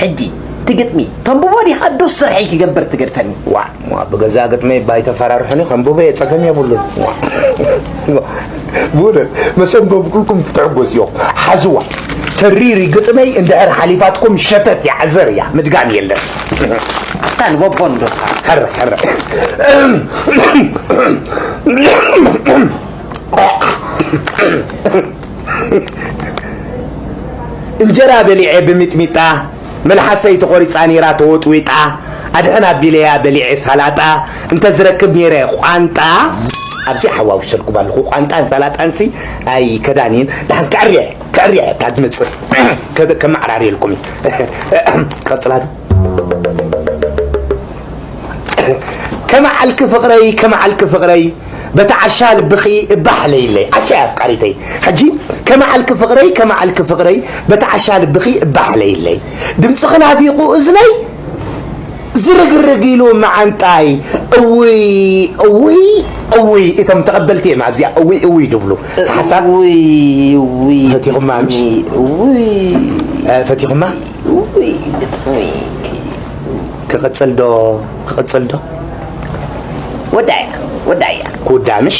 ሕጂ እቲ ግጥሚ ተንብቦ ዲኻ ዶ ስርሐይ ክገብር ትገድፈኒ? ዋ፣ ዋ፣ ብገዛእ ግጥመይ ባይ ተፈራርሑኒ ከንብቦ እየ፣ ጸገም የብሉን። ዋ። ብእውነት መሰንበብኩልኩም ክትዕጎስ ኢኹም። ሓዝዋ። ተሪሪ ግጥመይ እንድሕር ሓሊፋትኩም ሸተት እያ፣ ዕዘር እያ፣ ምድጋም የለን። ኣታ ንቦቦ እንዶ። ሕረ፣ ሕረ። እንጀራ በሊዐ ብሚጥሚጣ፣ መልሓሰይ ተቖሪጻ ነይራ ተወጥዊጣ፣ ኣድሕን ኣቢለያ በሊዐ ሳላጣ፣ እንተዝረክብ ነይረ ቋንጣ፣ ኣብዚ ሓዋዊሰልኩም ኣለኹ፣ ቋንጣን ሳላጣንሲ ኣይከዳንይን፣ ደሓን ከዕርየ፣ ከዕርየ እታ ትመጽእ፣ ከ-፣ ከመዓራርየልኩም እዩ። ቀጽላ ዶ? ከመዓልኪ ፍቕረይ፣ ከመዓልኪ ፍቕረይ፣ በቲ ዓሻ ልብኺ እባ ሓለይለይ። ዓሻ እያ ኣፍቃሪተይ። ሕጂ ከመዓልኪ ፍቕረይ፣ ከመዓልኪ ፍቕረይ፣ በቲ ዓሻ ልብኺ እባ ሓለይለይ። ድምፅኺ ናፊቑ እዝነይ፣ ዝርግርግ ኢሉ መዓንጣይ። እውይ፣ እውይ፣ እውይ። እቶም ተቐበልቲ እዮም ኣብዚኣ እውይ፣ እውይ ድብሉ። ሓሳብ እውይ፣ እውይ፣ ፈቲኹማ ምሽ? እውይ። እ፣ ፈቲኹማ? እውይ፣ ግጥሚ። ክቕጽል ዶ? ክቕጽል ዶ? ወዳእያ፣ ወዳእያ። ክውዳእ ምሽ?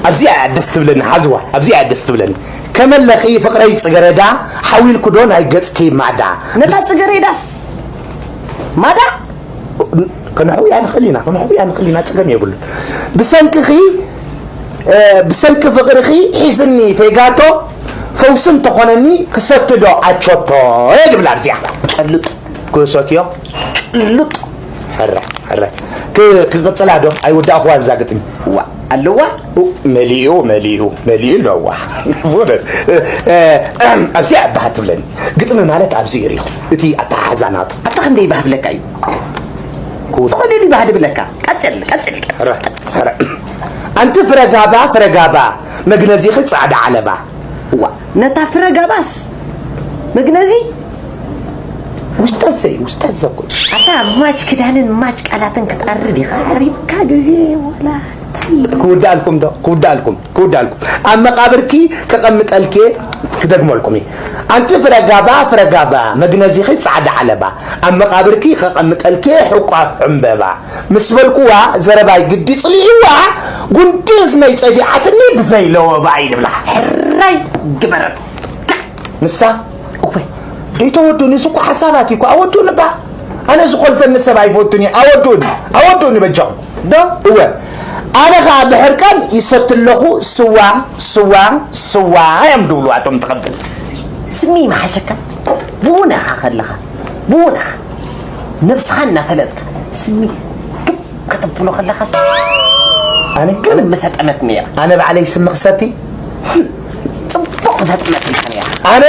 ኣብዚኣ እያ ደስ ትብለኒ፣ ሓዝዋ፣ ኣብዚኣ እያ ደስ ትብለኒ። ከመለኺ ፍቕረይ ጽገረዳ፣ ሓዊልኩ ዶ ናይ ገጽኪ ማዳ? ነታ ጽገረዳስ ማዳ? ከነሕውያ ንኽእል ኢና፣ ከነሕውያ ንኽእል ኢና፣ ጸገም የብሉን። ብሰንክኺ፣ እ፣ ብሰንኪ ፍቕርኺ ሒዝኒ ፌጋቶ፣ ፈውሲ እንተኾነኒ ክሰቲ ዶ ኣቾቶ? እየ ድብል ኣብዚኣ። ጨልጥ። ክሰትዮ? ጭሉጥ። ሕረ፣ ሕረ። ክ-፣ ክቕጽላ ዶ? ኣይወዳእኹዋን እዛ ግጥሚ። ዋ፣ ኣለዋ? ኡ፣ መሊኡ፣ መሊኡ፣ መሊኡ ኣለዋ። ብእውነት፣ እ፣ እ፣ ኣብዚኣ እባ ትብለኒ። ግጥሚ ማለት ኣብዚ እዩ ሪኹ። እቲ ኣተሓሕዛ ናቱ። ኣታ ክንደይ ይባህ ብለካ እዩ? ክውስ- ዝኾነ ይባህ ድብለካ። ቀጽል፣ ቀጽል፣ ቀጽል፣ ሕረ፣ ቀጽል። ሕረ። ኣንቲ ፍረጋባ፣ ፍረጋባ፣ መግነዚኺ ጻዕዳ ዓለባ። እዋ፣ ነታ ፍረ ጋባስ መግነዚ ውስጠት ዘይ፣ ውስጠት ዘኮይ። ኣታ ማች ክዳንን ማች ቃላትን ክትኣርድ ኢኻ። ዓሪብካ ግዜ ወላ እንታይ? ክውዳእልኩም ዶ? ክውዳእልኩም፣ ክውዳእልኩም። ኣብ መቓብርኪ ከቐምጠልኪ ክደግመልኩም እየ። ኣንቲ ፍረ ጋባ፣ ፍረ ጋባ፣ መግነዚኺ ጻዕዳ ዓለባ። ኣብ መቓብርኪ ከቐምጠልኪ ሕቋፍ ዕምበባ። ምስ በልኩዋ ዘረባይ ግዲ ጽሊእዋ፣ ጉንዲ እዝነይ ጸፊዓትኒ ብዘይ ለወባ እዩ ድብላ። ሕራይ ግበረት። ንሳ? እወ። ደይተወዱኒ፣ እዚ እኮ ሓሳባት እዩ እኮ፣ ኣወዱኒ እባ። ኣነ ዝኾልፈኒ ሰብ ኣይፈቱን እዩ፣ ኣወዱኒ፣ ኣወዱኒ በጃኹም። ዶ? እወ። ኣነ ኸኣ ብሕርቃን ይሰቲ ኣለኹ፣ ስዋ፣ ስዋ፣ ስዋ እዮም ድብሉ ኣቶም ተቐበልቲ። ስሚ መሓሸካ፣ ብውነኻ ከለኻ፣ ብውነኻ፣ ነብስኻ እናፈለጥካ፣ ስሚ ክብ ከተብሎ ከለኻስ ኣነ? ግን ምሰጠመት ነይራ። ኣነ ባዕለይ ስሚ ክሰቲ? ጽቡቕ ምሰጠመት ኢኻ ነይራ። ኣነ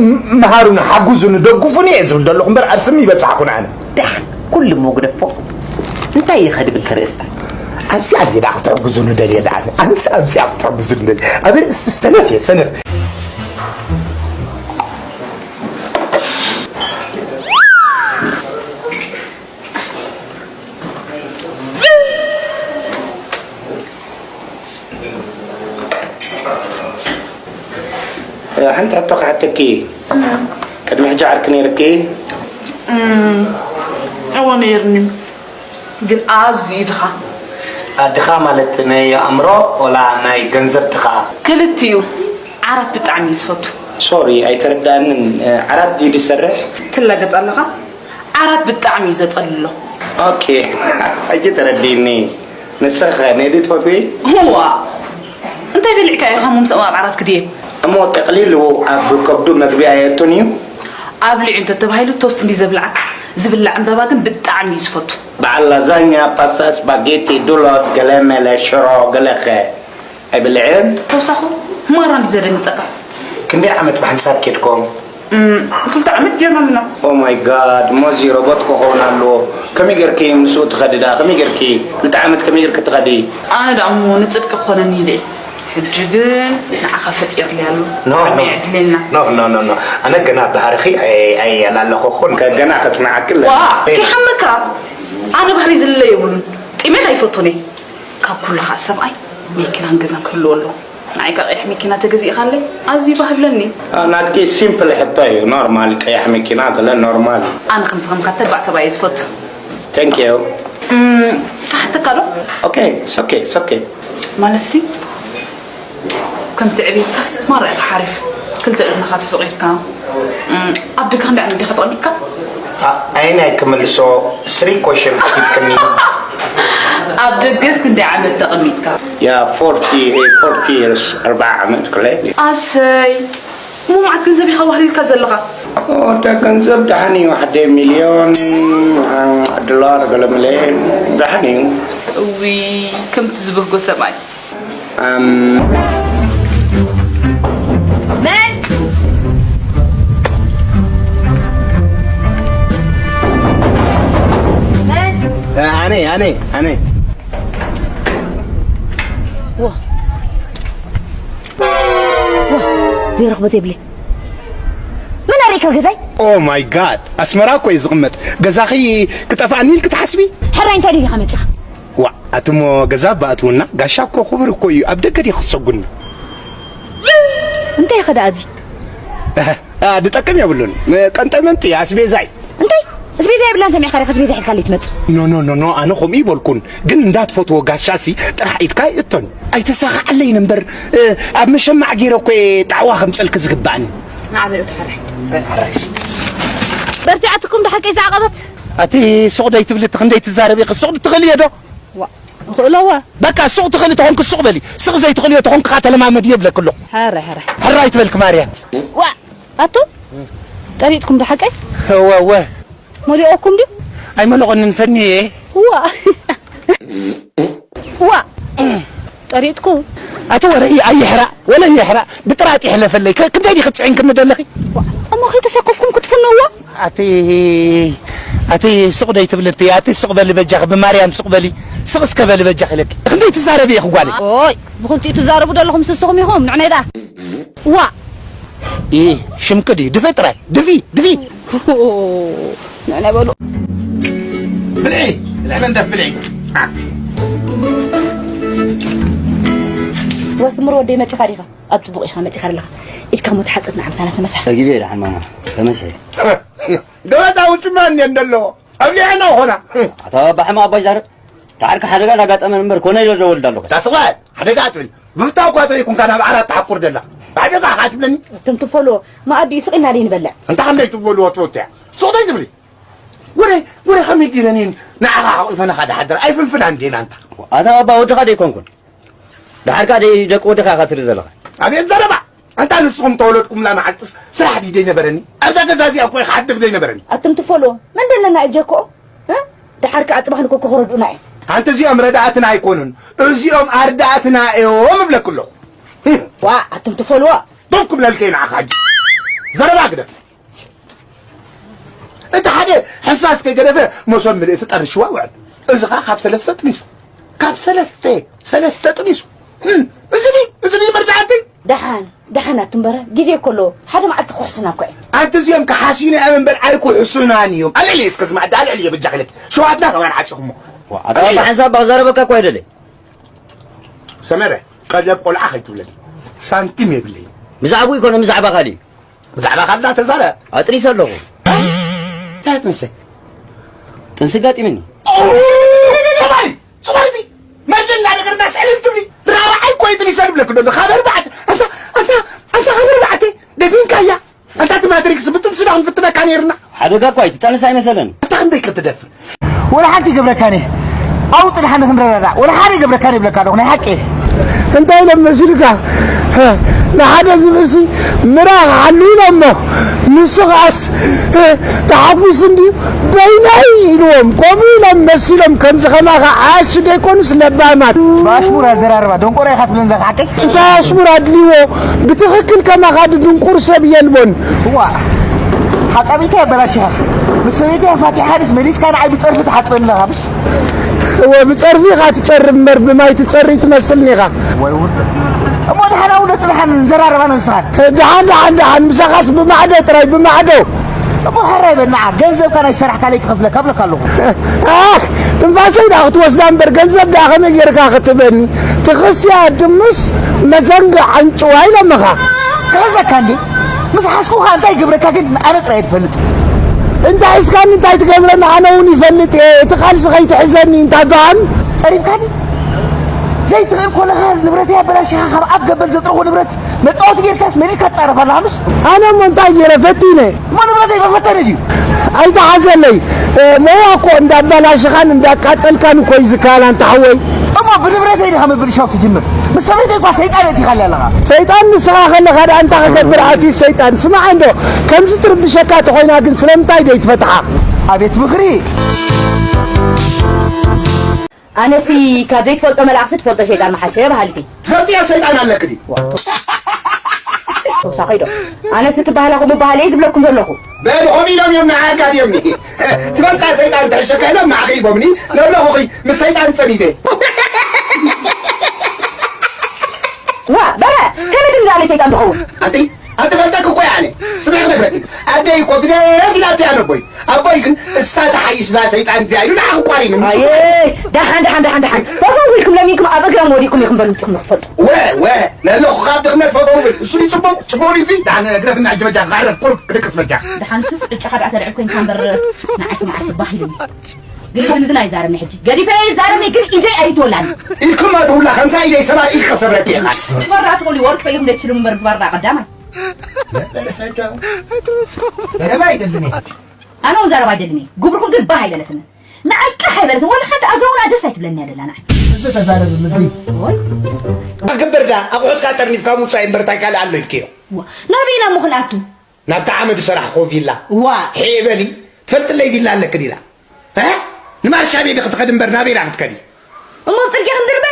ም-፣ መሃሩኒ፣ ሓጉዙኒ፣ ደጉፉኒ እየ ዝብል ዘለኹ እምበር ኣብ ስሚ ይበጽሓኹን ኣነ። ደሓን፣ ኩሉ እሞ ግደፎ። እንታይ ኢኸ ድብል ተርእስታ? ኣብዚኣ እንዲና ክትሕጉዙኒ ደልየ ደኣ። ኣነስ ኣብዚኣ ክትሕጉዙኒ ደልየ። ኣብ ርእስቲ ሰነፍ እየ፣ ሰነፍ። ሓንቲ ሕቶ ክሓተኪ። ቅድሚ ሕጂ ዓርኪ ነይርኪ? እም፣ እወ ነይርኒ፣ ግን ኣዝዩ ድኻ። ኣ፣ ድኻ ማለት ናይ ኣእምሮ ወላ ናይ ገንዘብ ድኻ? ክልቲኡ። ዓራት ብጣዕሚ እዩ ዝፈቱ። ሶሪ፣ ኣይተረዳእንን። ዓራት ድዩ ዝሰርሕ? ትላገጽ ኣለኻ? ዓራት ብጣዕሚ እዩ ዘጸልሎ። ኦኬ፣ ሕጂ ተረዲእኒ። ንስኺ ከ ነዲ ትፈትዊ? እዋ፣ እንታይ በሊዕካ ኢኻ ሙምሰ ኣብ ዓራት ክድየብ? እሞ ጠቕሊሉ ኣብ ከብዱ መግቢ ኣየእቱን እዩ? ኣብሊዑ እንተተባሂሉ ቶስት እንዲ ዘብልዓካ፣ ዝብላዕ ዕምበባ ግን ብጣዕሚ እዩ ዝፈቱ። በዓል ላዛኛ፣ ፓስታ፣ ስፓጌቲ፣ ዱሎት፣ ገለ መለ፣ ሽሮ፣ ገለኸ? ኣይብልዕን። ተውሳኹ ማራ እንዲ ዘደንግጸካ። ክንደይ ዓመት ብሓንሳብ ኬድኩም? እም፣ ክልተ ዓመት ጌርና ኣለና። ኦ ማይ ጋድ፣ እሞ እዚ ሮቦት ክኸውን ኣለዎ። ከመይ ጌርኪ ምስኡ ትኸዲ ደኣ? ከመይ ጌርኪ? ክልተ ዓመት ከመይ ጌርኪ ትኸዲ? ኣነ ደኣ እሞ ንጽድቂ ክኾነኒ ኢለ እየ። ሕጂ ግን ንዓኻ ፈጢርለይ ኣሎ። ኖ፣ ዓቢ ኖ። ዕድለና። ኖ፣ ኖ፣ ኖ፣ ኖ። ኣነ ገና ባህርኺ ኣይ-፣ ኣየላለኹኹን። ከ-፣ ገና ከጽንዓኪ ኣለኒ። ዋ፣ ከይሓመካ። ኣነ ባህሪ ዝልለ የብሉን። ጥሜት ኣይፈቱን እየ። ካብ ኩሉ ኸኣ ሰብኣይ መኪናን ገዛን ክህልዎ ኣለዎ። ንዓይ ከ ቀይሕ መኪና ተገዚእኻለይ ኣዝዩ ባህ ይብለኒ። ናትኪ ሲምፕል ሕቶ እዩ። ኖርማል ቀያሕ መኪና ገለ ኖርማል እዩ። ኣነ ከምዚ ከምኻ ተባዕ ሰብኣይ እየ ዝፈቱ። Thank you። እም፣ ክሓተካ ዶ? Okay, it's okay, it's okay። ማለትሲ ከምቲ ዕቤትካስ ማራ ኢኻ ሓሪፍ። ክልተ እዝንኻ ተሰቒልካ። እም፣ ኣብ ደገ ክንደይ ዓመት ዲኻ ተቐሚጥካ? ኣይ ናይ ክምልሶ ስሪ ኮሽን ኪትክኒ። ኣብ ደገስ ክንደይ ዓመት ተቐሚጥካ? Yeah, forty, forty years, ኣርብዓ ዓመት ክለ። ኣሰይ፣ እሞ መዓት ገንዘብ ኢኻ ዋህሊልካ ዘለኻ? ኦ፣ እታ ገንዘብ ደሓን እዩ፣ ሓደ ሚልዮን፣ አ፣ ዶላር ገለ ሚልዮን ደሓን እዩ። እዊ፣ ከምቲ ዝበህጎ ሰብኣይ። ኣም፣ መን? መን? ኣነ፣ ኣነ፣ ኣነ። ዋ። ዋ፣ ዘይረኽቦ ዘይብለይ። መን ኣርእካ ገዛይ? Oh my God! ኣስመራ እኮ እዩ ዝቕመጥ። ገዛኺ ክጠፍኣኒ ኢልኪ ትሓስቢ? ሕራይ እንታይ ደሊኻ መጺኻ? ዋ፣ ኣቲ እሞ ገዛ ባእትውና፣ ጋሻ እኮ ክቡር እኮ እዩ። ኣብ ደገ ዲኺ ክትሰጉኒ? እንታይ ኢኸ ደኣ እዚ? እህ፣ ኣ፣ ድጠቅም የብሉን። ቀንጠመንጢ ኣስቤዛይ። እንታይ? ኣስቤዛ የብላን ሰሚዕካ ዲኻ ኣስቤዛ ሒዝካለይ ትመጽእ? ኖ፣ ኖ፣ ኖ፣ ኖ፣ ኣነ ከምኡ ይበልኩን። ግን እንዳትፈትዎ ጋሻሲ ጥራሕ ኢድካ ይእቶን። ኣይተሳኻዓለይን እምበር፣ እ፣ ኣብ መሸማዕ ገይረ እኮ እየ ጣዕዋ ከምጸልኪ ዝግባእኒ። ንዓ በል እቱ ሕራይ። በርቲዓትኩም ዶ ሓቀይ ዝዓቐበት? ኣቲ ሱቕ ደይ ትብሊ፣ እቲ ክንደይ ትዛረቢ ኢኺ? ሱቕ ትኽእልዮ ዶ? ዋ፣ እኽእሎ እወ። በቃ ሱቕ ትኽእሊ ተኾንኪ ሱቕ በሊ። ስቕ ዘይትኽእልዮ ተኾንኪ ከኣ ተለማመድዮ እብለኪ ኣለኹ። ሕራይ፣ ሕራይ። ሕራይ ትበልኪ ማርያም። ዋ፣ ኣቱ፣ ጠሪጥኩም ዶ ሓቀይ? እወ፣ እወ። መሊኦኩም ድዩ? ኣይመለቖንን ፈንየ። ዋ። ዋ። ጠሪጥኩ። ኣቲ ወረ ኣይሕራ፣ ወለ ይሕራ። ብጥራጥ ይሕለፈለይ። ከ-፣ ክንደይ ዲኺ ትጽዒንክኒ ደለኺ? ዋ። እሞ ከይተሰከፍኩም ክትፍንዎ? ኣቲ፣ ኣቲ ሱቕ ደይ ትብልቲ፣ ኣቲ ሱቕ በሊ በጃኺ፣ ብማርያም ሱቕ በሊ። ስቕ እስከ በሊ በጃኺ ኢለኪ። ክንደይ ትዛረቢ ኢኺ ጓለይ? ኦይ፣ ብኽልቲኡ ትዛረቡ ደለኹም ስስኹም ኢኹም፣ ንዕነይ ደኣ። ዋ። ኢ፣ ሽምኪ ድዩ? ድፊ ጥራይ። ድፊ፣ ድፊ። ንዕነ በሉ። ብልዒ፣ ብልዒ መንደፍ ብልዒ። ወስምር ወደይ መጺኻ ዲኻ? ኣብ ጽቡቕ ኢኻ መጺኻ ኣለኻ። ኢድካ እሞ ተሓጸብ ንዓምሳና ተመሳሕ። ተጊበ ደሓን ማማ። ተመሳሕ። ገበታ ውጭ ማን እንደሎ? ኣብሊዐና ኾና። ኣታ ባሕማ ኣባይ ዛረብ። ደሓር ከ ሓደጋ እንዳጋጠመን እምበር ኮነ ኢለ ደወልዳ ኣለኹ። ታስቓል፣ ሓደጋ ኣትብል። ብፍታ እኳ ተይኩንካ ናብ ዓራት ትሓቁር ደላ። ብሓደጋ ኸኣ ትብለኒ? እቶም ትፈሎ፣ መኣዲ ስቕ ኢልና ደይ ንበልዕ። እንታ ኸመይ ትፈልዎ ትፈትያ? ሱቕ ደይ ትብሊ? ወረ፣ ወረ ኸመይ ጌረን እየን ንዓኻ ሓቑፈናኻ ድሓደር? ኣይፍንፍናን ድየን ኣንታ? ኣታ ኣባ ወድኻ ደይኮንኩን። ደሓር ከኣ ደይ ደቂ ወድኻ ኢኻ ትርኢ ዘለኻ። ኣቤት ዘረባ! ኣንታ ንስኹም ተወለድኩምላ መዓልትስ ስራሕ ድዩ ደይነበረኒ? ኣብዛ ገዛ እዚኣ እኮ ኢኻ ሓድግ ደይነበረኒ። ኣቱም ትፈልዎም፣ መን ደለና እዩ ጀክኦም? እ? ደሓር ከኣ ጽባሕ ንኮኮ ክረድኡና እዮም። ኣንቲ እዚኦም ረዳእትና ኣይኮኑን፣ እዚኦም ኣርዳእትና እዮም እብለኪ ኣለኹ። ዋ፣ ኣቱም ትፈልዎ። ደው ክብለልከ እዩ ንዓኻ ሕጂ። ዘረባ ግደፍ። እቲ ሓደ ሕንሳስ ከይገደፈ መሶብ ምልእቲ ጠርሽዋ ውዕል። እዚ ኸኣ ካብ ሰለስተ ጥኒሱ። ካብ ሰለስተ፣ ሰለስተ ጥኒሱ። እም፣ እዚ ድዩ፣ እዚ ድዩ መርዳእቲ? ደሓን፣ ደሓን ኣትንበረ፣ ግዜ እኮ ኣለዎ። ሓደ መዓልቲ ክሕሱና እኮ እዮም። ኣንቲ እዚኦም ክሓስዩና እዮም እምበር ኣይክሕሱናን እዮም። ኣልዕሊ እስከ ዝማዕዳ፣ ኣልዕሊ እየ በጃ ክለት። ሸዋትና ከማን ዓጺኹሞ። ዋ፣ ኣታ ኣልዕሊ። ሓንሳብ ባዛረበካ እኮ ኣይደለይ። ሰመረ፣ ቀለብ ቆልዓ ከይትብለኒ። ሳንቲም የብለይን። ብዛዕባኡ ይኮነ፣ ብዛዕባ ካልእ እዩ። ብዛዕባ ካልእ ተዛረብ። ኣጥኒሰ ኣለኹ። እንታይ ኣጥኒሰ? ጥንሲ ጋጢምኒ። ኦ፣ ሰብኣይ፣ ሰብኣይቲ፣ መርጀና ነገር እንዳስዕል እንትብሊ፣ ራብዓይ እኮ እዩ ጥኒሰ ዝብለክ ዘሎ። ካብ ኣርባዕተ፣ ኣንታ፣ ኣንታ፣ ኣንታ ካብ ኣርባዕተ፣ ደፊንካያ። ኣንታ እቲ ማትሪክስ ብጥንሲ ዶ ክንፍትነካ ነይርና? ሓደጋ እኳ እዩ፣ ትጠንስ ኣይመሰለን። ኣንታ ክንደይ ክትደፍር? ወላ ሓንቲ ይገብረካን እየ። ኣብኡ ጽንሓኒ ክንረዳዳእ። ወላ ሓደ ይገብረካን እየ ይብለካ ኣለኹ፣ ናይ ሓቂ። እንታይ ኢሎም መሲልካ? ንሓደ ዝብእሲ ምራ ክሓሉ ኢሎሞ። ንሱ ኸኣስ ተሓጒሱ እንድዩ በይነይ ኢልዎም። ከምኡ ኢሎም መሲሎም፣ ከምዚ ኸማኻ ዓያሹ ደይኮኑስ ለባማት። ብኣሽሙር ኣዘራርባ ደንቆሮ ኢኻ ትብለኒ ዘለኻ ሓቀይ? እንታይ ኣሽሙር ኣድልይዎ? ብትኽክል ከማኻ ድድንቁር ሰብ የልቦን። እዋ፣ ሓጻቢተይ ኣበላሺኻ። ምስ ሰበይተይ ኣፋቲሓ ድስ መሊስካ ንዓይ ብጸርፊ ትሓጽበኒ ኣለኻ፣ ምሽ? እወ፣ ብጸርፊ ኢኻ ትጸሪ እምበር ብማይ ትጸሪ ትመስልኒ ኢኻ። ወይ ውርደት። እሞ ደሓን ኣውሎ ጽንሓን ንዘራረባ ንስኻን። ደሓን፣ ደሓን፣ ደሓን፣ ምሳኻስ ብማዕዶ ጥራይ፣ ብማዕዶ። እሞ ሕራይ በል ንዓ፣ ገንዘብካ ናይ ሰራሕካለይ ክኸፍለካ እብለካ ኣለኹ። ኣህ፣ ትንፋሰይ ደኣ ክትወስዳ እምበር ገንዘብ ደኣ ከመይ ጌርካ ክትበኒ? ትኽስያ ድምስ መዘንግዕ ኣንጭዋ ኢሎምኻ። ክሕዘካ እንዴ? ምስ ሓዝኩኻ እንታይ ይገብረካ ግን ኣነ ጥራይ እየ ዝፈልጥ። እንታይ ሒዝካኒ እንታይ ትገብረኒ ኣነ እውን ይፈልጥ እየ። እቲ ቃልሲ ከይትሕዘኒ እንታይ በሃል? ጸሪፍካኒ? ዘይትኽእል ኮለኻ ንብረተይ ኣበላሽኻ ካብ ኣብ ገበል ዘጥረኹ ንብረት መጻወቲ ጌርካስ መሊስካ ትጻረፍ ኣለኻ ምሽ? ኣነ እሞ እንታይ ገይረ ፈቲነ? እሞ ንብረተይ መፈተኒ ድዩ? ኣይተሓዘለይ። እ፣ ሞያ እኮ እንዳባላሽኻን እንዳቃጸልካን እኮ እዩ ዝከኣል ኣንታ ሓወይ። እሞ ብንብረተይ ዲኻ ምብልሻው ትጅምር? ምስ ሰበይተይ እኳ ሰይጣን ኣእቲኻለይ ኣለኻ። ሰይጣን ንስኻ ከለኻ ደኣ እንታይ ክገብር ኣትዩ ሰይጣን? ስማዕ እንዶ፣ ከምዚ ትርብሸካ ተኾይና ግን ስለምንታይ ደይትፈትሓ? ኣቤት ምኽሪ! ኣነሲ ካብ ዘይትፈልጦ መላእኽሲ ትፈልጦ ሸይጣን መሓሸ በሃልቲ። ትፈልጥያ ሰይጣን ኣለክ ድዩ? ተውሳኺ ዶ? ኣነሲ ትበሃላ ከምኡ በሃለ እየ ዝብለኩም ዘለኹ። በል፣ ሆም ኢሎም እዮም ንዓካ ድዮም? ትፈልጣ ሰይጣን ትሕሸካ ኢሎም ንዓኺ ሂቦምኒ። ለለኹኺ ምስ ሰይጣን ጸሚደ። ዋ፣ በረ፣ ከመይ ድም ዝኣለ ሰይጣን ትኸውን? ኣቲ፣ ኣቲ ፈልጠክ እኮ እየ ኣነ። ስምዒ ክነግረኪ። ኣደይ እኮ ግደፍ ኢላቶ እያ ነቦይ። ኣቦይ ግን እሳ ትሓይሽ እዛ ሰይጣን እዚኣ ኢሉ ንዓኺ ቋሪኑ። ኣየ፣ ደሓን፣ ደሓን፣ ደሓን፣ ደሓን። ፈፈው ኢልኩም ለሚንኩም ኣብ እግሮም ወዲቕኩም ኢኹም በሉ ንስኹም ንኽትፈልጡ። ወ፣ ወ፣ ለለኹ ካብ ድኽነት ፈፈው ብል። እሱ ድዩ ጽቡቕ? ጽቡቕ ድዩ እዚ? ደሓን ግደፍና ሕጂ በጃ፣ ክዕረፍ ቁሩብ ክድቅስ በጃ። ደሓን ንሱስ ዕጫኻ ደኣ ተልዕል ኮይንካ እምበር ንዓይስ መዓስ ባህ ኢሉኒ። ግን ግን ዝና ይዛረብኒ ሕጂ። ገዲፈ ይዛረብኒ ግን ኢደይ ኣይትወላኒ። ኢድኩም ኣትውላ ከምሳ ኢደይ ሰባ ኢድ ከሰብረኪ ኢኻ። ትፈራ ትኽእሉ ወርቂ ኢኹም ደትሽልሙ እምበር ዝባርዳ ቀዳማይ። ዘረባ ኣይደልን እየ። ኣነ እውን ዘረባ ኣይደልን እየ። ግብርኹም ግን ባህ ኣይበለትኒ። ንዓይ ቃሕ ኣይበለትኒ። ወላ ሓንቲ ኣገውና ደስ ኣይትብለኒ እያ ደላ ንዓይ። እዚ ተዛረብ ምዚ። ወይ? ኣግብር ዳ ኣቑሑትካ ጠርኒፍካ ምውጻእ እምበር እንታይ ካልእ ኣሎ ኢልክዮ? ዋ፣ ናበይ ኢና እሞ ክንኣቱ? ናብቲ ዓመዱ ሰራሕኹ ቪላ። ዋ። ሄ በሊ፣ ትፈልጥለይ ቪላ ኣለክን ኢላ። እ? ንማርሻ ቤት ክትኸዲ እምበር ናበይ ኢላ ክትከዲ? እሞ ኣብ ጽርግያ ክንድርበ?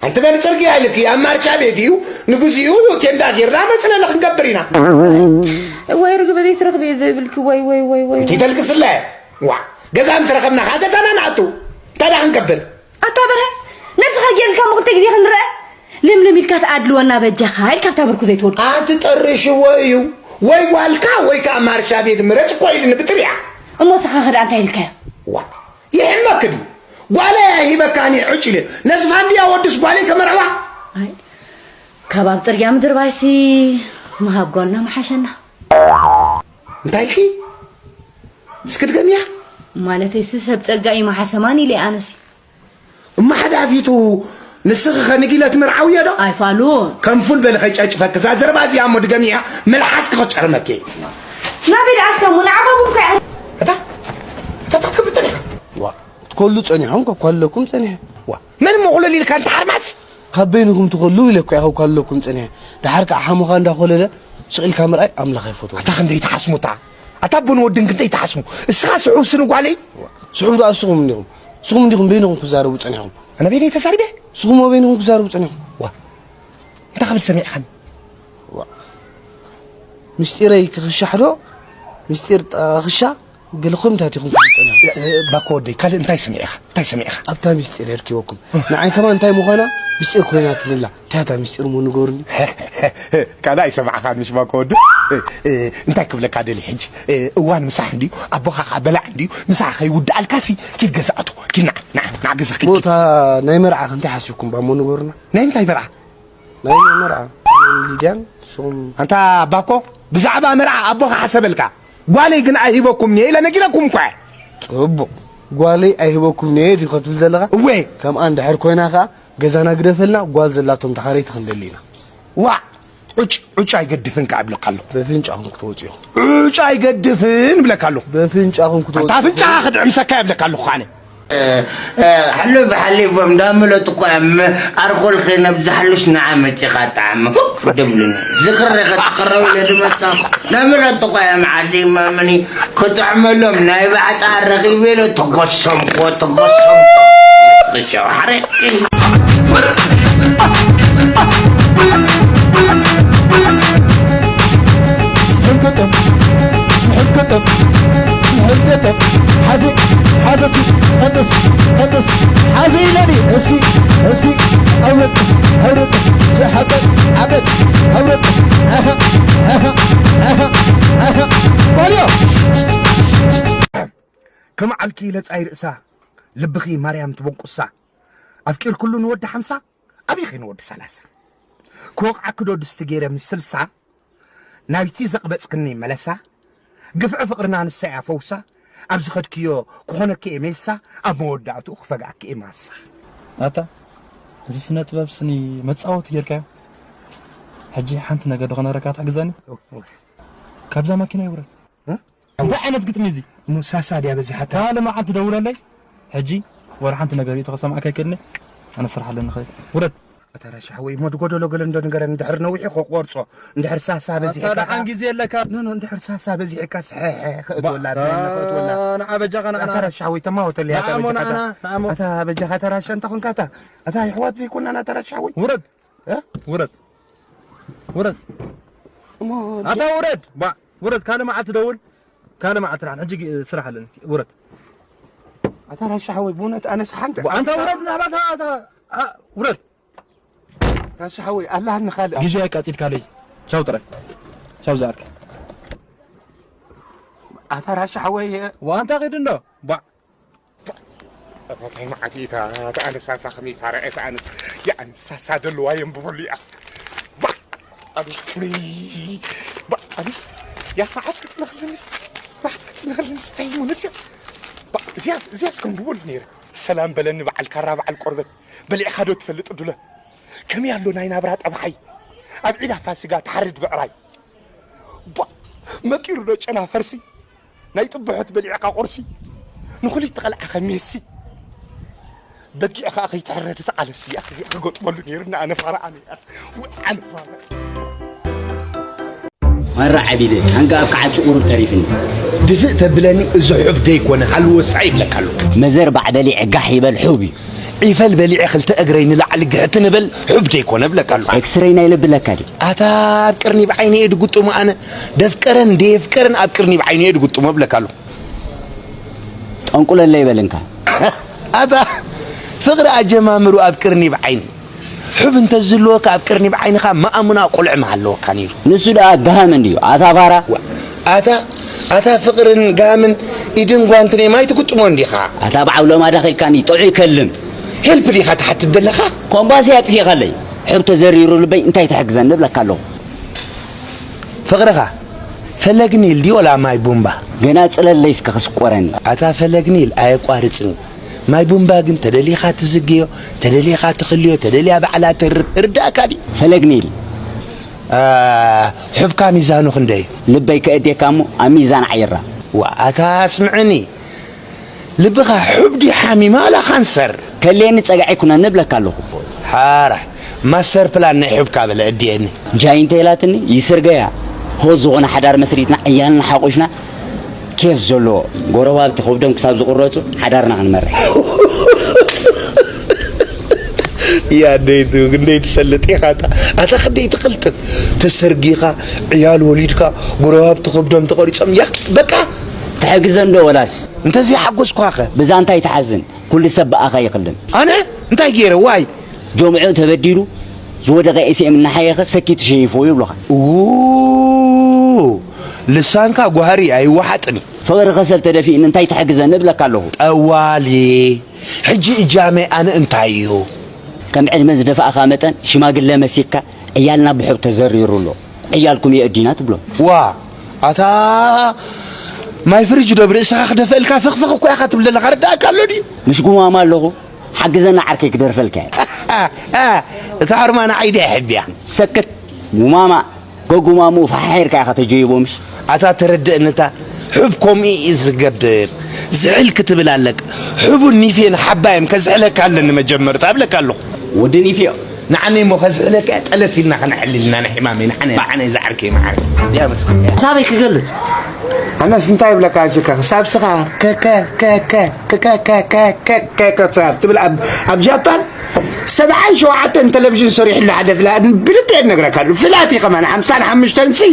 ኣንቲ በሊ ጽርግያ ኢልኪ፣ ኣብ ማርሻ ቤት እዩ፣ ንግዚኡ ቴንዳ ጌርና መጽለሊ ክንገብር ኢና። ወይ ርግበ ዘይትረኽቢ እየ ዘብልኪ፣ ወይ፣ ወይ፣ ወይ፣ ወይ። እንታይ ተልቅስለ? ዋ፣ ገዛ ምስ ረኸብና ኸኣ ገዛና ንኣቱ። እንታይ ደኣ ክንገብር? ኣታ በርሀ፣ ነብስኻ ጌርልካ እሞ ክልተ ግዜ ክንረአ? ልምልም ኢልካስ ኣድልወና በጃኻ ኢልካ ኣብታ ብርኩ ዘይትወድቆ። ኣትጠርሽዎ እዩ። ወይ ጓልካ ወይ ከኣ ማርሻ ቤት ምረጽ እኮ ኢሉኒ ብጥሪያ። እሞ ንስኻ ከ ደኣ እንታይ ኢልካዮ? ዋ፣ ይሕመክ ድዩ? ጓለይ ኣይሂበካን እየ ዕጭ ኢለ። ነዚ ፋንድያ ወድስ ጓለይ ከመርዕዋ? ኣይ፣ ካብ ኣብ ጽርግያ ምድርባይሲ ምሃብ ጓልና ምሓሸና። እንታይ ኢልኪ? እስኪ ድገምያ። ማለተይሲ ሰብ ጸጋ እዩ መሓሰማን ኢለ ኣነሲ። እማ ሓዳፊቱ ንስኺ ኸ ንጊለ ትምርዓውዮ ዶ? ኣይፋሉን። ከም ፉል በሊ ከይጨጭፈኪ። እዛ ዘረባ እዚኣ እሞ ድገምያ፣ መልሓስኪ ክጨርመኪ። ናበይ ደኣ ኣትካ እሞ ንዓኻ እውን ከኣ። እታ፣ እታ፣ እታ ትገብር ጸኒሓ። ዋ፣ ክትኮሉ ጸኒሖም፣ ከኳልለኩም ጸኒሐ። ዋ፣ መን እሞ ኩለል ኢልካ እንተ ሓርማዝ? ካብ በይንኹም ትኾሉ ኢለ እኮ እየ ከኳልለኩም ጸኒሐ። ደሓር ከኣ ሓሙኻ እንዳኾለለ ስቕ ኢልካ ምርኣይ ኣምላኽ ኣይፈትዎን። ኣታ ክንደይ ትሓስሙ እታ። ኣታ ኣቦን ወድን ክንደይ ትሓስሙ። እስኻ ስሑብ ስኒ ጓለይ። ስሑብ ደኣ እስኹም እንዲኹም። እስኹም እንዲኹም በይንኹም ክዛረቡ ጸኒሕኩም። ኣነ በይነይ ተዛሪበ? እስኹም በይንኹም ክዛረቡ ጸኒሕኩም። ዋ። እንታይ ክብል ሰሚዕኻኒ? ዋ። ምስጢረይ ክኽሻሕ ዶ? ምስጢር ጣ-፣ ክሻ? ገለኹም እንታይ ኢኹም ትፈልጡ? እ፣ እ፣ ባኮ ወደይ፣ ካልእ እንታይ ሰሚዕኻ? እንታይ ሰሚዕኻ? ኣብታ ምስጢር የርኪበኩም። እ። ንዓይ ከማን እንታይ ምዃና ምስጢር ኮይናትኒ ኣላ። እንታይ እታ ምስጢር እሞ ንገሩኒ። ካልእ ኣይሰማዕኻን ምሽ ባኮ ወደይ? እ፣ እ፣ እንታይ ክብለካ ደልየ ሕጂ? እ፣ እዋን ምሳሕ እንድዩ፣ ኣቦኻ ኸኣ በላዕ እንድዩ፣ ምሳሕ ከይውድኣልካሲ ኪድ ገዛ ኣቱ። ኪድ ንዓ፣ ንዓ፣ ንዓ ገዛ ኪድ፣ ኪድ። እታ ናይ መርዓ ከ እንታይ ሓሲብኩም እባ እሞ ንገሩና። ናይ ምንታይ መርዓ? ናይ መርዓ ሊድያን ንስኹም ኣንታ ኣባኮ ብዛዕባ መርዓ ኣቦኻ ሓሰበልካ። ጓለይ ግን ኣይሂበኩምን'የ ኢለ ነጊረኩም እኮ እየ። ጽቡቕ። ጓለይ ኣይሂበኩምን'የ ድዩ ክትብል ዘለኻ? እወ። ከምኣ እንድሕር ኮይና ከኣ ገዛና ግደፈልና፣ ጓል ዘላቶም ተኻረይቲ ክንደሊ ኢና። ዋዕ! ዑጭ፣ ዑጭ ኣይገድፍን ከኣ እብለካ ኣለኹ። በፍንጫኹም ክትወጹ ኢኹም። ዑጭ ኣይገድፍን እብለካ ኣለኹ። በፍንጫኹም ክትወጹ ኣንታ ኣፍንጫኻ ኢኹም። ክድዕምሰካ እየ እብለካ ኣለኹ ኣነ። እ፣ እ፣ ሕሉፍ ሓሊፎም ዳምሎት እኮ እዮም። ኣርኮል ከይነብዝሓሉስ ንዓ መጺኻ ጣዕሚ ኩፍ ድብሉኒ። ዝኽሪ ክትቅረብ ኢለ ድመጣ ዳምሎት እኮ እዮም ዓዲ ማመኒ ክጥዕመሎም ናይ ባዕጣ ረኺበ ኢለ ተጎሰምኮ፣ ተጎሰምኮ። ክሻው ሓረቂ። እንገተ ሓዚ ሓዘቲ ቀንጥስ ቀንጥስ ሓዚ ኢለኒ እስኪ እስኪ ኣውረድ ኣውረድ ዝሓበጥ ሓበጥ ኣውረድ ኣሃ ኣሃ ኣሃ ኣሃ ኣሃ ባልዮ ከም ዓልኪ ለጻይ ርእሳ ልብኺ ማርያም ትበንቁሳ ኣፍቂርኩሉ ንወዲ ሓምሳ ኣበይ ኸይኑ ወዲ ሰላሳ ክወቕዓኪ ዶ ድስቲ ገይረ ምስ ስልሳ ናብቲ ዘቕበጽክኒ መለሳ ግፍዒ ፍቕርና ንሳ እያ ፈውሳ ኣብ ዝኸድክዮ ክኾነኪ እየ ሜሳ ኣብ መወዳእትኡ ክፈግኣኪ እየ ማሳ ኣታ እዚ ስነ ጥበብ ስኒ መጻወቲ ጌርካዮ። ሕጂ ሓንቲ ነገር ዶ ከነረካ ትሕግዘኒ? ካብዛ ማኪና ይውረድ። እንታይ ዓይነት ግጥሚ እዚ? እሞ ሳሳ ድያ በዚሓታ? ካልእ መዓልቲ ደውለለይ። ሕጂ ወላ ሓንቲ ነገር ርእቶ ከሰምዓካ ኣይክእልኒ። ኣነ ስራሕ ኣለኒ ኸይድ። ውረድ። ኣታ ራሻ ሓወይ እሞ ድጎደሎ ገለ እንዶ ንገረኒ እንድሕር ነዊሑ ክቆርጾ እንድሕር ሳሳ በዚሕካ ኣታ ደሓን ግዜ ኣለካ። ኖ ኖ እንድሕር ሳሳ በዚሕካ ስሕሕ ክእትወላ ባ- ንዓ በጃኻ ንዓና ኣታ ራሻ ሓወይ ተማወተለይ ኣታ ንዓሞ በጃኻ ንዓና ንዓሞ ኣታ በጃኻ ኣታ ራሻ እንተ ኾንካ ኣታ ኣታ ይሕዋት ዘይኮና ኣታ ራሻ ሓወይ ውረድ እ? ውረድ ውረድ እሞ ኣታ ውረድ ባ ውረድ ካልእ መዓልቲ ደውል ካልእ መዓልቲ ደሓን ሕጂ ግ- ስራሕ ኣለኒ ውረድ ኣታ ራሻ ሓወይ ብእውነት ኣነስ ሓንቲ ኣንታ ውረድ ናባታ ኣታ ኣ- ውረድ ራሻ ሓወይ ኣላሃኒ ካልእ ግዜ ኣቃጺልካለይ ቻው ጥራይ ቻው ዝኣርካ ኣታ ራሻ ሓወይ ዋንታ ኺድ እንዶ ባ ኣታ እንታይ መዓት እዩ እታ ኣንስ ኣታ ከመይ ፋራ እያ እታ ኣንስ። ያኣንስ ሳሳ ደለዋ የንብበሉ እያ። ባ ኣንስ ከመይ ባ ኣንስ ያ መዓት ክጥነኽልንስ መዓት ክጥነኽልንስ እንታይ እዩ ነስያ ባ እዚያ እዚያስ ከንብበሉ ነይረ። ሰላም በለኒ በዓል ካራ በዓል ቆርበት በሊዕኻ ዶ ትፈልጥ ዱለ ከመይ ኣሎ ናይ ናብራ ጠባሓይ ኣብ ዒዳ ፋሲጋ ትሓርድ ብዕራይ ቧእ! መቂሩ ዶ ጨና ፈርሲ? ናይ ጥብሖት በሊዕኻ ቁርሲ? ንኹሊት ተቐልዓኻ ሜሲ? በጊዕ ኸኣ ከይትሕረድ ተቓለሲ። ኣዚኣ ክገጥመሉ ነይሩኒ ኣነ ፋራ ኣነ። ኣነ ፋራ። ማራ ዓቢደ ሃንጋ ኣብ ክዓጹ ቁሩብ ተሪፍኒ። ድፍእ ተብለኒ እዚ ሑብ ደይኮነ ሃልወሳ ይብለካ ኣለኹ። መዘርባዕ በሊዐ ጋሕ ይበል ሑብ እዩ። ዒፈል በሊዐ ክልተ እግረይ ንላዕሊ ግሕት ንበል ሑብ ደይኮነ እብለካ ኣለኹ። ኤክስረይ ናይ ልቢ ኣለካ ድዩ? ኣታ ኣብ ቅርኒብ ዓይነየ ድጉጥሞ ኣነ ደፍቀረን ደየፍቀረን ኣብ ቅርኒብ ዓይነየ ድጉጥሞ እብለካ ኣለኹ። ጠንቁለለይ በል እንካ። ኣታ ፍቕሪ ኣጀማምሩ ኣብ ቅርኒብ ዓይኒ ሑብ እንተዝህልወካ ኣብ ቅርኒብ ዓይንኻ ማእሙና ቆልዑ ምሃለወካ ነይሩ። ንሱ ደኣ ጋሃም እንድዩ ኣታ ፋራ። ኣታ ኣታ ፍቕርን ጋሃምን ኢድን ጓንትን እዮም ኣይትግጥሞን ዲኻ? ኣታ በዓው ለማዳ ኺልካኒ ጥዑይ ከልም። ሄልፕ ዲኻ ትሓትት ዘለኻ? ኮምባሲ ኣጥፊእኻለይ ሑብ ተዘሪሩ ልበይ እንታይ ትሕግዘኒ እብለካ ኣለኹ። ፍቕርኻ ፈለግኒ ኢል ድዩ ወላ ማይ ቡምባ? ገና ጽለለይ እስከ ክስቆረኒ። ኣታ ፈለግኒ ኢል ኣየቋርጽን እዩ። ማይ ቡምባ ግን ተደሊኻ ትዝግዮ፣ ተደሊኻ ትኽልዮ፣ ተደልያ ባዕላ ተርብ። ርዳእካ ድዩ? ፈለግ ኒል። ሑብካ ሚዛኑ ክንደይ እዩ? ልበይ ከእድየካ እሞ ኣብ ሚዛን ዓይራ። ዋእ ኣታ ኣስምዐኒ። ልብኻ ሑብ ድዩ ሓሚማ ዋላ ካንሰር? ከድልየኒ ጸግዒ ኩነኒ እብለካ ኣለኹ። ሓራይ ማስተር ፕላን ናይ ሑብካ በለ እድየኒ። ጃይ እንተይላትኒ ይስርገያ። ሆት ዝኾነ ሓዳር መስሪትና ዕያልና ሓቑፍና ኬፍ ዘለዎ ጎረባብቲ ከብዶም ክሳብ ዝቑረፁ ሓዳርና ክንመርሕ። ያደይቱ ክንደይ ትሰልጥ ኢኻ ኣታ ኣታ ክንደይ ትቕልጥፍ ተሰርጊኻ ዕያል ወሊድካ ጎረባብቲ ከብዶም ተቖሪጾም ያ በቃ ትሕግዘን ዶ ወላስ እንተዘይ ሓጎስኳኸ ብዛ እንታይ ትሓዝን ኩሉ ሰብ ብኣኻ ይኽልን ኣነ እንታይ ገይረ ዋይ ጆምዑ ተበዲሉ ዝወደቐ ኤስኤም እናሓየኸ ሰኪቱ ሸይፍዎ ይብሉኻ። ው ልሳንካ ጓህሪ ኣይወሓጥን እዩ። ፍቕሪ ከሰል ተደፊእኒ እንታይ ትሕግዘኒ እብለካ ኣለኹ። ጠዋሊ ሕጂ እጃመይ ኣነ እንታይ እዩ? ከም ዕድመ ዝደፋእኻ መጠን ሽማግለ መሲልካ ዕያልና ብሑብ ተዘሪሩ ኣሎ ዕያልኩም የእዲና ትብሎ። ዋ ኣታ ማይ ፍሪጅ ዶ ብርእስኻ ክደፍእልካ ፍኽፍኽ እኮ ኢኻ ትብል ዘለኻ ርዳእካ ኣሎ ድዩ? ምሽ ጉማማ ኣለኹ ሓግዘና ዓርከይ ክደርፈልካ እየ። እታ ኣርማ ንዓይ ድያ ሕብያ? ሰክት ጉማማ ገጉማምኡ ፈሓሒርካ ኢኻ ተጀይቦ ምሽ? ኣታ ተረድእኒ እታ ሑብ ከምኡ እዩ ዝገብር ዝሕል ክትብል ኣለካ ሑቡን ኒፌን ሓባዮም ከዝሕለካ ኣለኒ መጀመርታ እብለካ ኣለኹ። ወዲ ኒፍዮ ንዓነይ እሞ ከዝሕለካ እየ ጠለስ ኢልና ከነዕልል ኢና ንሕማመይ ንዓነይ ንዓነይ ዝዓርከይ መዓረይ ያ መስኪን። ሳበይ ክገልጽ ኣነስ እንታይ ይብለካ ኣጆካ ክሳብ ስኻ ከከ ከከ ከከ ከከ ከከ ትብል ኣብ ኣብ ጃፓን ሰብዓን ሸውዓተን ቴሌቪዥን ሰሪሕሉ ሓደ ፍላ ብልቢ እየ ዝነግረካ። ፍላት እዩ ከማን ሓምሳን ሓሙሽተን ሲ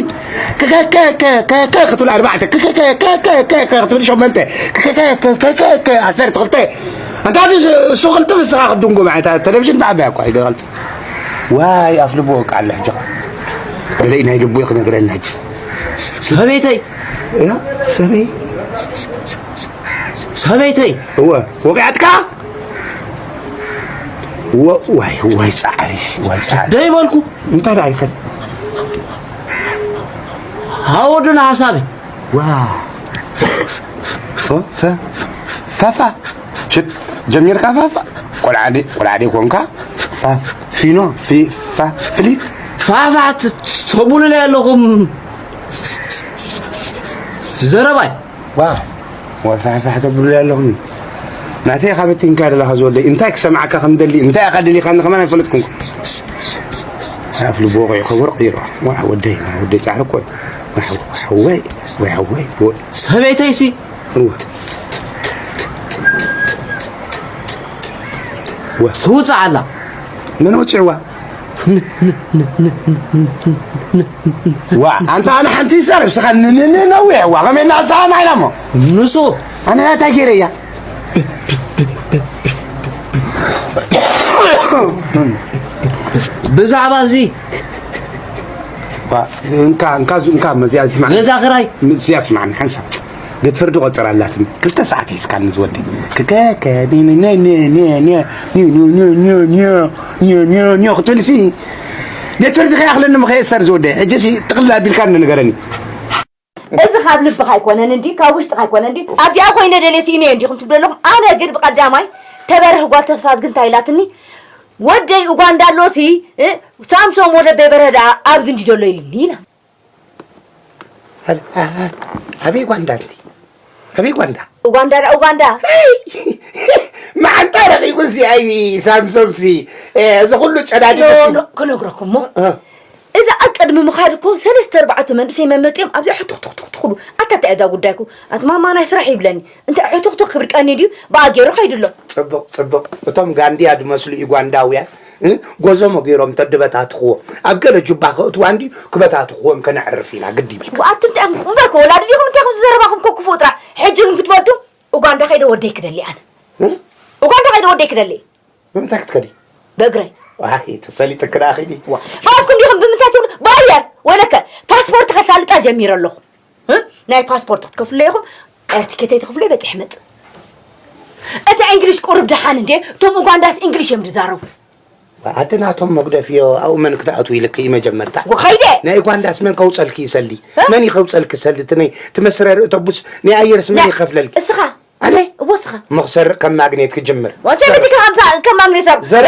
ከከከከከከ ክትብል ኣርባዕተ ከከከከከከ ክትብል ሸሞንተ ከከከከከከ ዓሰርተ ክልተ። ኣንታ እሱ ክልጥፍ እስኻ ክትድንጉ ማለት ቴሌቪዥን ብዓባያ እኳ ይገልጥ። ዋይ ኣፍ ልቡ ወቃ ኣሎ ሕጂ። ገለ ናይ ልቡ ክነግረና ሕጂ። ሰበይተይ እያ ሰበይ ሰበይተይ እወ ወቂዓትካ። ወ- ዋይ ዋይ ጻዕሪ ዋይ ጻዕሪ ደይ በልኩ። እንታይ ደኣ ይኸድ ሃወዱን ሓሳቢ ዋ ፈ- ፈ- ፈፋ ሽት ጀሚርካ ፋፋ ቆልዓዲ ቆልዓዲ ኮንካ ፋ- ፊኖ ፊ- ፋ- ፍሊት ፋፋ ተቡሉለ ኣለኹም ዘረባይ ዋው ወፋሕፋሕ ተብሉ ኣለኹም። ናተይ ኢኻ በቲንካ ዘለኻ ዝወደይ እንታይ ክሰምዓካ ከም ደሊ እንታይ ኢኻ ደሊኻኒ ከማን ኣይፈለጥኩን። ኣፍ ልቦ ቆይ ከበር ቀይሮ። ዋ ወደይ ዋ ወደይ ጻዕሪ እኮ እዩ። ዋ ሓወይ ወይ ሓወይ ወይ ሰበይተይሲ እወ። ትውፅእ ኣላ መን ወፂዕዋ? ዋ ኣንታ ኣነ ሓንቲ ይዛረብ ስኻ ንንንነዊሕ ዋ ከመይ እናፀሃና ኢና እሞ ንሱ ኣነ ናታ ገይረያ ብዛዕባ እዚ ዋ እንካ እንካ ዙ- እንካ መዚያ ስማ ገዛ ክራይ መዚያ ስማዕኒ ሓንሳ ቤት ፍርዲ ቆፀር ኣላትኒ ክልተ ሰዓት ሒዝካኒ ዝወዲ ክከከ ክትብል ሲ ቤት ፍርዲ ከይኣኽለኒ ምኸየሰር ዝወደ ሕጂ ሲ ጥቕልል ኣቢልካ ንገረኒ እዚ ካብ ልብኻ ኣይኮነን እንዲ ካብ ውሽጥኻ ኣይኮነን እንዲ ኣብዚኣ ኮይነ ደልየ ስኢነ እንዲኹም ትብሉ ኣለኹም ኣነ ግን ብቀዳማይ ተበርህ ጓል ተስፋ ግን እንታይ ኢላትኒ ወደይ ኡጋንዳ ኣሎሲ ሳምሶም ወደበይ በርሀ ደኣ ኣብዚ እንዲ ዘሎ ኢልኒ ኢላ ኣበይ ጓንዳ ኣንቲ ኣበይ ጓንዳ ኡጋንዳ ዳ ኡጋንዳ መዓንጣ ረቂቁ ሲ ኣይ ሳምሶም ሲ እዚ ኩሉ ጨዳዲ ክነግረኩም ሞ እዛ ኣብ ቅድሚ ምኻድ እኮ ሰለስተ ኣርባዕተ መንእሰይ መመጢኦም ኣብዚኣ ሕቱኽቱኽቱኽ ትኽሉ ኣታ እንታይ እዛ ጉዳይኩ ኣቲ ማማ ናይ ስራሕ ይብለኒ እንታይ ሕቱኽቱኽ ክብል ቀኒ ድዩ ብኣ ገይሩ ከይዱ ኣሎ ፅቡቕ ፅቡቕ እቶም ጋንድያ ድመስሉ ዩጓንዳውያን ጎዞሞ ገይሮም ተድበታትኽዎ ኣብ ገለ ጁባ ከእትዋ እንድዩ ክበታትኽዎም ከነዕርፍ ኢና ግዲ ይብል ኣቱም እንታይ እምበርኮ ወላዲ ዲኹም እንታይ ኹም ዝዘረባኹም ኮ ክፉእ ጥራሕ ሕጂ ግን ክትፈልጡ ኡጋንዳ ከይደ ወደይ ክደሊ ኣነ ኡጋንዳ ከይደ ወደይ ክደሊ ብምንታይ ክትከዲ ብእግረይ ዋይ ተሰሊጥክ ደኣ ኺዲ ብኣፍኩም ዲኹም ብምንታይ ትብሉ ብኣየር ወለከ ፓስፖርት ከሳልጣ ጀሚረ ኣለኹ ናይ ፓስፖርት ክትከፍሉ ኢኹም ኤርትኬተይ ትኽፍሉ በጢሕ መጽእ እቲ እንግሊሽ ቁሩብ ደሓን እንዴ እቶም ኡጋንዳስ እንግሊሽ እዮም ዝዛረቡ ኣቲ ናቶም መጉደፍዮ ኣብኡ መን ክትኣትው ኢልክ እዩ መጀመርታ ወኸይደ ናይ ኡጋንዳስ መን ከውፀልክ ይሰሊ መን ይኸውፀልክ ሰሊ እቲ ናይ ትመስረር እተቡስ ናይ ኣየርስ መን ይኸፍለልክ እስኻ ኣነ እወስኻ መኽሰር ከም ማግኔት ክጅምር ወንተ በቲ ከምዛ ከም ማግኔት ዘረ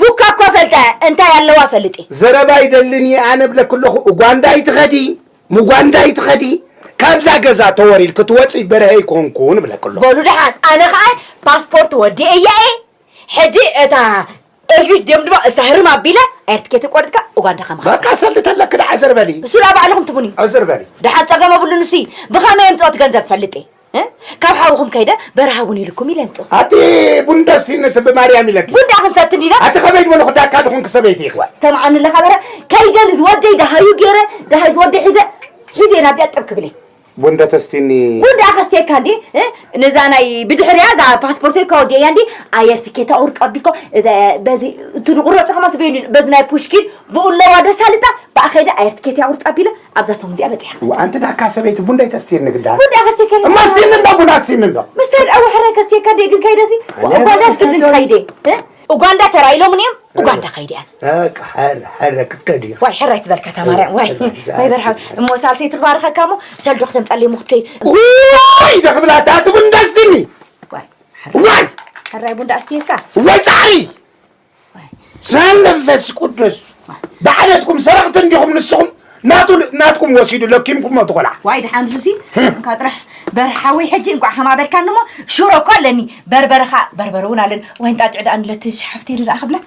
ቡካ እኮ ፈልጠ እንታይ ኣለዋ ፈልጢ ዘረባ ይደልን ኣነ ብለክ ኣለኹ ኡጋንዳ ይትኸዲ ምጓንዳ ይትኸዲ ካብዛ ገዛ ተወሪድ ክትወፂ በርሀ ይኮንኩ ንብለክ ኣለኹ በሉ ደሓን ኣነ ከዓ ፓስፖርት ወዲ እያ ሕጂ እታ እዩት ድዮም ድማ እሳ ህርም ኣቢለ ኣየር ትኬት ቆርጥካ ኡጋንዳ ከም በቃ ሰልዲ ተለክ ደዓ ዕዝር በሊ እሱ ዳ ባዕልኹም ትቡኒ ዕዝር በሊ ደሓን ፀገም ኣብሉን እሲ ብኸመይ የምፅኦት ገንዘብ ፈልጥ እየ ካብ ሓውኹም ከይደ በረሃ እውን ኢልኩም ኢለ የምፅኦ ኣቲ ቡንደስቲ ንትቢ ማርያም ኢለኪ ቡንዳ ክንሰቲ እንዲና ኣቲ ከመይ ድበሉ ክዳካ ድኹን ክሰበይቲ ይኽዋ ተምዓኒ ኣለኻ በረ ከይደን ዝወደይ ደሃዩ ገይረ ደሃዩ ዝወደይ ሒዘ ሒዘ ናብዚኣ ጥብ ክብል እየ ቡንደ ተስቲኒ ቡንዳ ከስቴካ እንዲ ነዛ ናይ ብድሕሪያ እዛ ፓስፖርት ከወዲያ እንዲ ኣየር ትኬታ ቁርጥ ኣቢልኮ በዚ እቲ ድቁረፅ ከማ ትበይኒ በዚ ናይ ፑሽኪን ብኡለዋ ደሳልጣ ብኣኸይደ ኣየር ትኬት ያቁርጥ ኣቢለ ኣብዛ ቶም እዚኣ በፂሓ ኣንቲ ዳካ ሰበይቲ ቡንዳ ይተስቲኒ ግዳ ቡንዳ ከስቴካ እማ ስቲኒ እንዶ ቡንዳ ስቲኒ እንዶ ምስተድ ኣወ ሕረ ከስቴካ እንደ ግን ከይደሲ ኡጋንዳ ስግድን ከይደ ኡጋንዳ ተራኢሎምን እዮም ኡጋንዳ ከይደ እያን ሕረ ሕረ ክትከዲ ዋይ ሕረ ትበልካ ተማርያ ዋይ ዋይ በርሃ እሞ ሳልሰይ ትኽባርኸካ እሞ ሰልዶ ክተምፀለይ እሞ ክትከይ ዋይ ደኽብላታ ትቡን ደስኒ ዋይ ሕራይ ቡንዳ ኣስትየካ ዋይ ፃዕሪ ስመ መንፈስ ቅዱስ ብዓለትኩም ሰረቕቲ እንዲኹም ንስኹም ናቱ ናትኩም ወሲዱ ለኪምኩም ሞቱ ቆልዓ ዋይ ድሓን ሱሲ እንካ ጥራሕ በርሓወይ ሕጂ እንኳዕ ከማበልካኒ እሞ ሽሮ እኮ ኣለኒ በርበረኻ በርበረ እውን ኣለኒ ወይ እንጣጥዕ ደኣ ንለቲ ሽሓፍቲ ኢሉ ደኣ ክብላ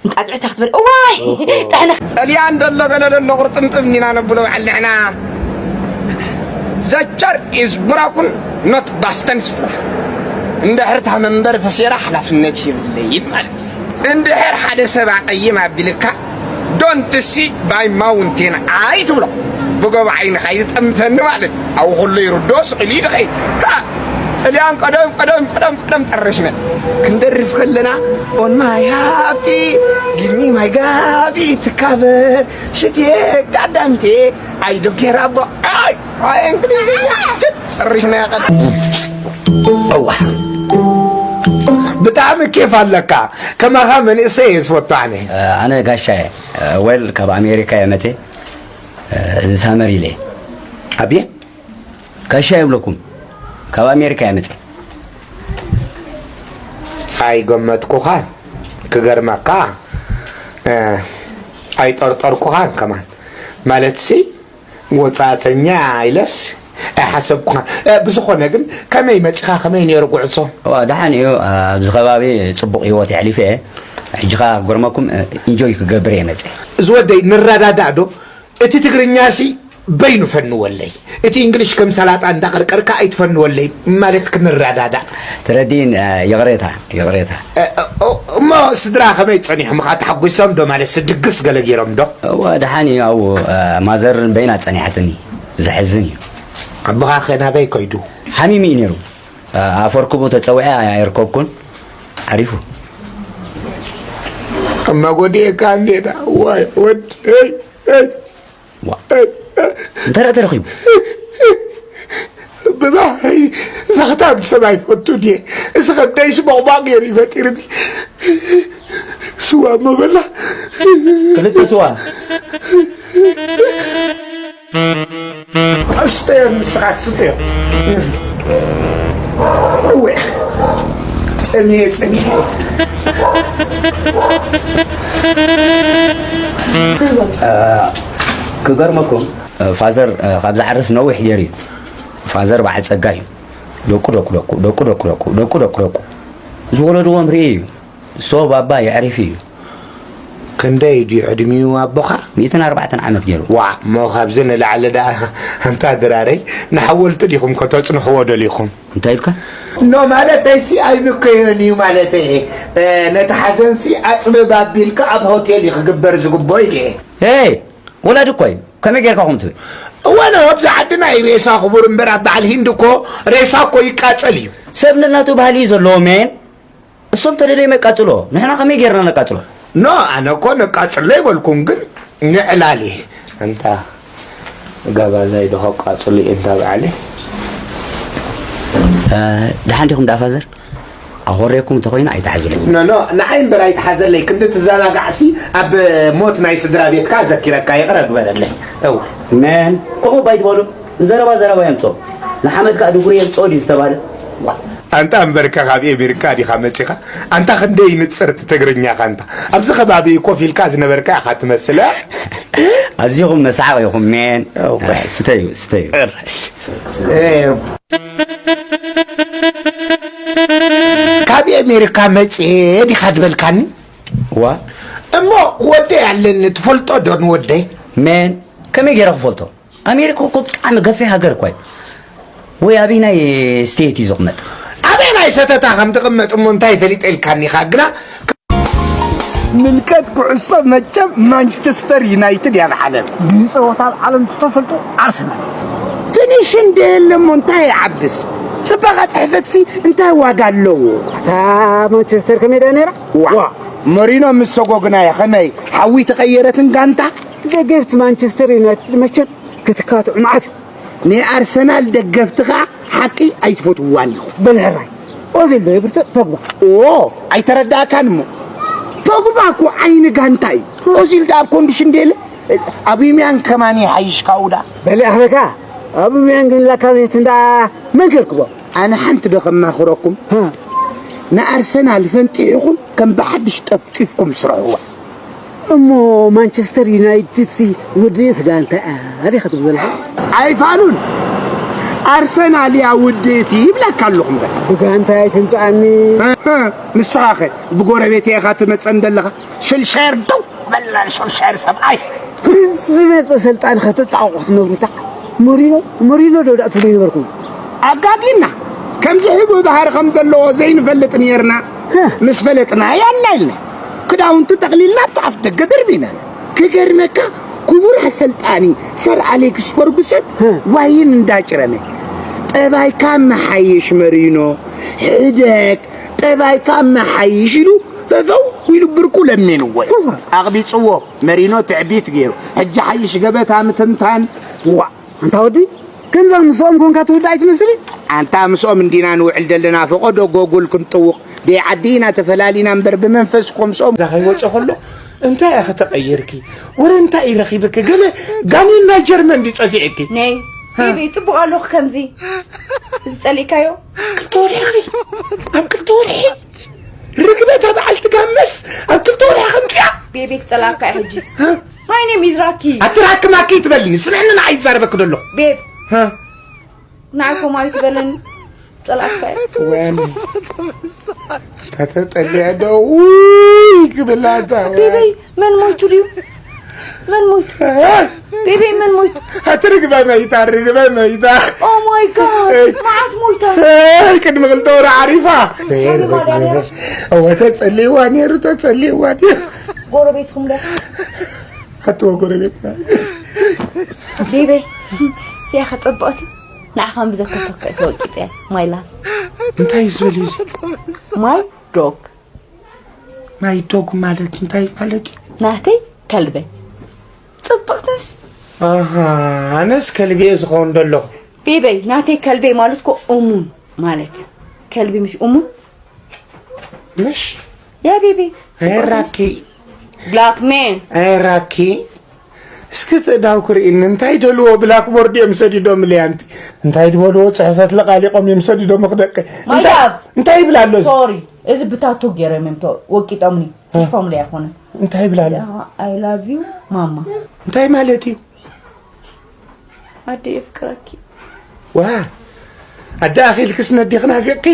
እንጣጥዕ እታ ክትበል እዋይ ጥሕነ ጠልያን ደሎ ገለ ደሎ ቁርጥምጥም ኢና ነብሎ ባዕል ንሕና ዘቸር ኢዝ ብራኩን ኖት ባስተንስ ትበሃል እንድሕር እታ መንበር ተሴራ ሓላፍነት የብለይን ማለት እዩ እንድሕር ሓደ ሰብ ኣቐይም ኣቢልካ፣ don't see by mountain eye ትብሎ። ብጎቦ ዓይንኻ ይጠምተኒ ማለት ኣብኡ ከሎ ይርድኦ ስቕ ኢሉ ይድኸይ። ሃ! ጥልያን ቀደም ቀደም ቀደም ቀደም ጠረሽና። ክንደርፍ ከለና on my happy give me my ጋቢ ትካበር ሽትየ ጋዳምቴ I don't care about ኣይ ኣይ እንግሊዝኛ ችት ጠርሽና ያቀ እዋ ብጣዕሚ ኬፍ ኣለካ። ከማኻ መንእሰይ እየ ዝፈቱ ኣነ። ኣነ ጋሻ እየ። ዌል ካብ ኣሜሪካ እየ መፅየ። እዚ ሳመር ኢለ። ኣቤት። ጋሻ ይብለኩም። ካብ ኣሜሪካ እየ መፅየ። ኣይገመትኩኻን። ክገርመካ፣ እ፣ ኣይጠርጠርኩኻን ከማን። ማለትሲ፣ ወጻእተኛ ኢለስ ኣይሓሰብኩኻን። እ፣ ብዝኾነ ግን፣ ከመይ መጺኻ፣ ከመይ ነይሩ ጉዕዞ? እዋ፣ ደሓን እዩ። ኣብዚ ከባቢ ጽቡቕ ህይወት የሕሊፈ እየ። ሕጂ ኸኣ ክገርመኩም፣ እ፣ ኢንጆይ ክገብር እየ መጺአ። ዝወደይ፣ ንረዳዳእ ዶ? እቲ ትግርኛሲ በይኑ ፈንወለይ። እቲ እንግሊሽ ከም ሰላጣ እንዳቐርቀርካ ኣይትፈንወለይ ማለት ክንረዳዳእ። ተረዲእን፣ እ፣ ይቕሬታ፣ ይቕሬታ። እ፣ እ፣ እሞ ስድራ ከመይ ጸኒሖምኻ? ተሓጒሶም ዶ ማለትሲ ድግስ ገለ ገይሮም ዶ? እወ፣ ደሓን እዩ። ኣብኡ፣ እ፣ ማዘር በይና ጸኒሓትኒ። ዘሕዝን እዩ። ኣቦኻኸ ናበይ ከይዱ? ሓሚሙ እዩ ነይሩ። እ፣ ኣፈርክቡ ተጸዊዐ ኣየርከብኩን። ዓሪፉ። እማ ጎዲኤካ እንዴ ዳ? ዋይ፣ ወድ፣ እይ፣ እይ። ዋ። እንታይ ደኣ ተረኺቡ? ብባህሪ ዘኽታም ሰብ ኣይፈቱን እየ። እዚ ኸብደይስ ቦቕቧቕ ገይሩ እዩ ፈጢሩኒ። ስዋ እሞ በላ። ክልተ ስዋ። ስተዮ፣ ንስኻ ስተዮ። እወ፣ ጸሚየ፣ ጸሚየ። እ፣ ክገርመኩም፣ እ፣ ፋዘር፣ እ፣ ካብ ዝዓርፍ ነዊሕ ገይሩ እዩ። ፋዘር በዓል ጸጋ እዩ። ደቁ፣ ደቁ፣ ደቁ፣ ደቁ፣ ደቁ፣ ደቁ፣ ደቁ፣ ደቁ፣ ደቁ ዝወለድዎም ርእዩ እዩ። ሶ ባባ የዕሪፍ እዩ። ክንደይ ድዩ ዕድሚኡ ኣቦኻ? ሚእትን ኣርባዕተን ዓመት ገይሩ። ዋእ፣ እሞ ካብዚ ንላዕሊ ደኣ ኣንታ ድራረይ፣ ንሓወልቲ ዲኹም ከተጽንሕዎ ደሊኹም? እንታይ ኢልካ? ኖ፣ ማለተይሲ ኣይምከዮን እዩ ማለተይ እየ። እ፣ ነቲ ሓዘንሲ ኣጽብብ ኣቢልካ ኣብ ሆቴል እዩ ክግበር ዝግብኦ ኢለ እየ። ሄይ! ወላዲ እኮ እዩ። ከመይ ጌርካ ከምኡ ትብል? እወ፣ ኖ፣ ኣብዚ ዓድና እዩ ሬሳ ክቡር እምበር ኣብ በዓል ሂንዲ እኮ ሬሳ እኮ ይቃጸል እዩ። ሰብ ነናቱ ባህሊ እዩ ዘለዎ፣ ሜን። እሶም ተደለዮም የቃጽልዎ፣ ንሕና ከመይ ጌርና ነቃጽሎ? ኖ፣ ኣነ እኮ ነቃጽሎ ኣይበልኩን፣ ግን ንዕላል እየ። ኣንታ ጋባዛይ ዶ ከቃጽሉ እየ እንታ በዓለይ? እ፣ ደሓን ዲኹም ደኣ ፋዘር? ኣኾርየኩም እንተኾይኑ ኣይትሓዙለይ። ኖ፣ ኖ፣ ንዓይ እምበር ኣይትሓዘለይ። ክንዲ ትዘናጋዕሲ ኣብ ሞት ናይ ስድራ ቤትካ ኣዘኪረካ ይቕረ ግበረለይ። እወ። መን? ከምኡ እባ ኣይትበሉ። ዘረባ ዘረባ የምጽኦ። ንሓመድ ከኣ ድጉሪ የምጽኦ ድዩ ዝተባህለ? ዋ። ኣንታ እምበርከ ካብ ኤሜሪካ ዲኻ መጺኻ? ኣንታ ክንደይ ንጽርቲ ትግርኛኻ ኣንታ። ኣብዚ ከባቢ ኮፍ ኢልካ ዝነበርካ ኢኻ ትመስል፣ እ? ኣዚኹም መሳሓቕ ኢኹም፣ ሜን። እወ። እ፣ ስተዩ፣ ስተዩ። እረሽ። እ፣ ካብ ኤሜሪካ መጺኤ ዲኻ ድበልካኒ? ዋ። እሞ ወደይ ኣለኒ፣ ትፈልጦ ዶ ንወደይ? ሜን፣ ከመይ ገይረ ክፈልጦ? ኣሜሪካ እኮ ብጣዕሚ ገፊሕ ሃገር እኮ እዩ። ወይ ኣበይናይ ስቴት እዩ ዝቕመጥ? ኣበይናይ ሰተታ ከም ትቕመጥ እሞ እንታይ ፈሊጠ ኢልካኒ ኢኻ ግና። ምልከት ኩዕሶ መቸም ማንቸስተር ዩናይትድ እያ ብዓለም። ብጸወታ ኣብ ዓለም ዝተፈልጡ ኣርሰናል። ፊኒሽ እንደ የለ እሞ እንታይ ይዓብስ? ጽባቐ ጽሕፈትሲ እንታይ ዋጋ ኣለዎ? እታ ማንቸስተር ከመይ ደኣ ነይራ? ዋ። ዋ። ሞሪኖ ምስ ሰጎግናዮ ከመይ ሓዊ ተቐየረትን ጋንታ? ደገፍቲ ማንቸስተር ዩናይትድ መቸም ክትካትዑ መዓት ኢኹም። ናይ ኣርሰናል ደገፍቲ ኸኣ ሓቂ ኣይትፈትውዋን ኢኹም። በል ሕራይ፣ ኦዚል ዶ ይብርትዕ ፖግባ? ኦ፣ ኣይተረዳእካን እሞ። ፖግባ እኮ ዓይኒ ጋንታ እዩ። ኦዚል ደኣ ኣብ ኮንዲሽን ደየለ? ኣቡሚያንግ ከማን ይሓይሽ ካብኡ ደኣ። በል ኣኽበካ፣ ኣቡሚያንግን ላካዜትን ደኣ መን ከርክቦ? ኣነ ሓንቲ ዶ ከማኽረኩም? ሃ። ንኣርሰናል ፈንጢሕኹም ከም ብሓድሽ ጠፍጢፍኩም ስርሕዋ። እሞ ማንቸስተር ዩናይትድሲ ውድኢት ጋንታ እያ ዲኻ ትብል ዘለኻ? ኣይፋሉን። ኣርሰናል እያ ውድእቲ ይብለካ ኣለኹ እምበር። ብጋንታ ኣይትምጽኣኒ። እህ፣ ንስኻኸ ብጎረቤት ኢኻ ትመጸን ዘለኻ? ሽልሻየር ደው በላ፣ ሽልሻየር ሰብኣይ። ዝመጸ ሰልጣን ከተጣቕቑ ክትነብሩ እታ ሞሪኖ፣ ሞሪኖ ዶ ደኣ ትብሉ ይነበርኩም? ኣጋጊና። ከምዚ ሕቡእ ባህሪ ከም ዘለዎ ዘይንፈልጥ ኔርና። እህ። ምስ ፈለጥና ያላ ኢልና። ክዳውንቱ ጠቕሊልና ኣብቲ ኣፍ ደገ ደርቢናን። ክገርመካ፣ ክቡር ኣሰልጣኒ ሰር ኣሌክስ ፈርጉሰን ዋይን እንዳጭረመ፣ "ጠባይካ መሓይሽ መሪኖ፣ ሕደግ፣ ጠባይካ መሓይሽ" ኢሉ ፈፈው ኢሉ ብርቁ ለሚንዎ። ኣቕቢጽዎ፣ መሪኖ ትዕቢት ገይሩ። ሕጂ ሓይሽ ገበታ ምትንታን። ዋ! ኣንታ ወዲ፣ ከምዛ ምስኦም ኮንካ ትውዳእ ኣይትመስልን። ኣንታ ምስኦም እንዲና ንውዕል ዘለና፣ ፈቐዶ ጎጉል ክንጥውቕ ደይ ዓዲ ኢና ተፈላሊና እምበር፣ ብመንፈስ እኮ ምስኦም። እዛ ከይወፀ ከሎ እንታይ ኢኺ ተቐይርኪ? ወረ እንታይ እዩ ረኺብኪ? ገለ ጋኔን ናይ ጀርመን ድዩ ጸፊዕኪ? ነይ፣ ሃ? ቤበይ፣ ጽቡቕ ኣለኹ ከምዚ። እዚ ጸሊእካዮ? ክልተ ወርሒ፣ ኣብ ክልተ ወርሒ ርግበታ በዓልቲ ጋመስ ኣብ ክልተ ወርሒ ከምዚኣ? ቤበይ፣ ክጸልኣካ እየ ሕጂ። ሃ? My name is ራኪ። ኣትራክማኪ ትበልኒ፣ ስምዕኒ ንዓይ ይዛረበኪ ደሎ። ቤብ። ሃ? ንዓይ ከምኡ ኣይትበለኒ። ጸላእካ እየ። ወይኔ። ተተጠልያ ዶ? ውይ፣ ክብላታ። ቤበይ፣ መን ሞይቱ ድዩ? መን ሞይቱ? እ? ቤበይ፣ መን ሞይቱ? ኣቲ ርግበ መይታ፣ ርግበ መይታ። Oh my God፣ እይ። መዓስ ሞይታ? እይ፣ ቅድሚ ክልተ ወርሒ ዓሪፋ። ሃኒ ማዳልያ? እወ፣ ተጸልይዋ ነይሩ፣ ተጸልይዋ ነይሩ። ጎረቤትኩም ዶ? ኣትዎ ጎረቤትና። ቤበይ፣ እዚኣ ከ ጽብቕቲ? ንዓኻ ብዘከተካ ተወቂጠ፣ my love። እንታይ እዩ ዝብል እዩ እዚ? My dog። My dog ማለት እንታይ ማለት እዩ? ናተይ ከልበይ። ጽብቕትስ? ኣሃ፣ ኣነስ ከልቢ እየ ዝኸውን ደሎ። ቤበይ፣ ናተይ ከልበይ ማለት እኮ እሙን ማለት እዩ። ከልቢ ምሽ እሙን? ምሽ? ያ ቤቢ። ኣይ ራኪ። ብላክ ሜን። ኣይ ራኪ። እስኪ ትእዳው ክርእኒ፣ እንታይ ደልዎ ብላክቦርድ እዮም ሰዲዶምለይ ኣንቲ? እንታይ ድበልዎ ጽሕፈት ለቓሊቖም እዮም ሰዲዶምኺ ደቂ? ማይ እንታይ፣ ላቭ። እንታይ ይብል ኣሎ እዚ? ሶሪ፣ እዚ ብታቶ ገይሮም እዮም ተ-፣ ወቂጦምኒ። እ። ጽሒፎምለይ ኣይኮነን። እንታይ ይብል ኣሎ? ያ፣ I love you ማማ። እንታይ ማለት እዩ? ኣደ የፍቅረኪ። ዋ፣ ኣደ ኣኺልክስ ነዲኺ ናፊቕኪ?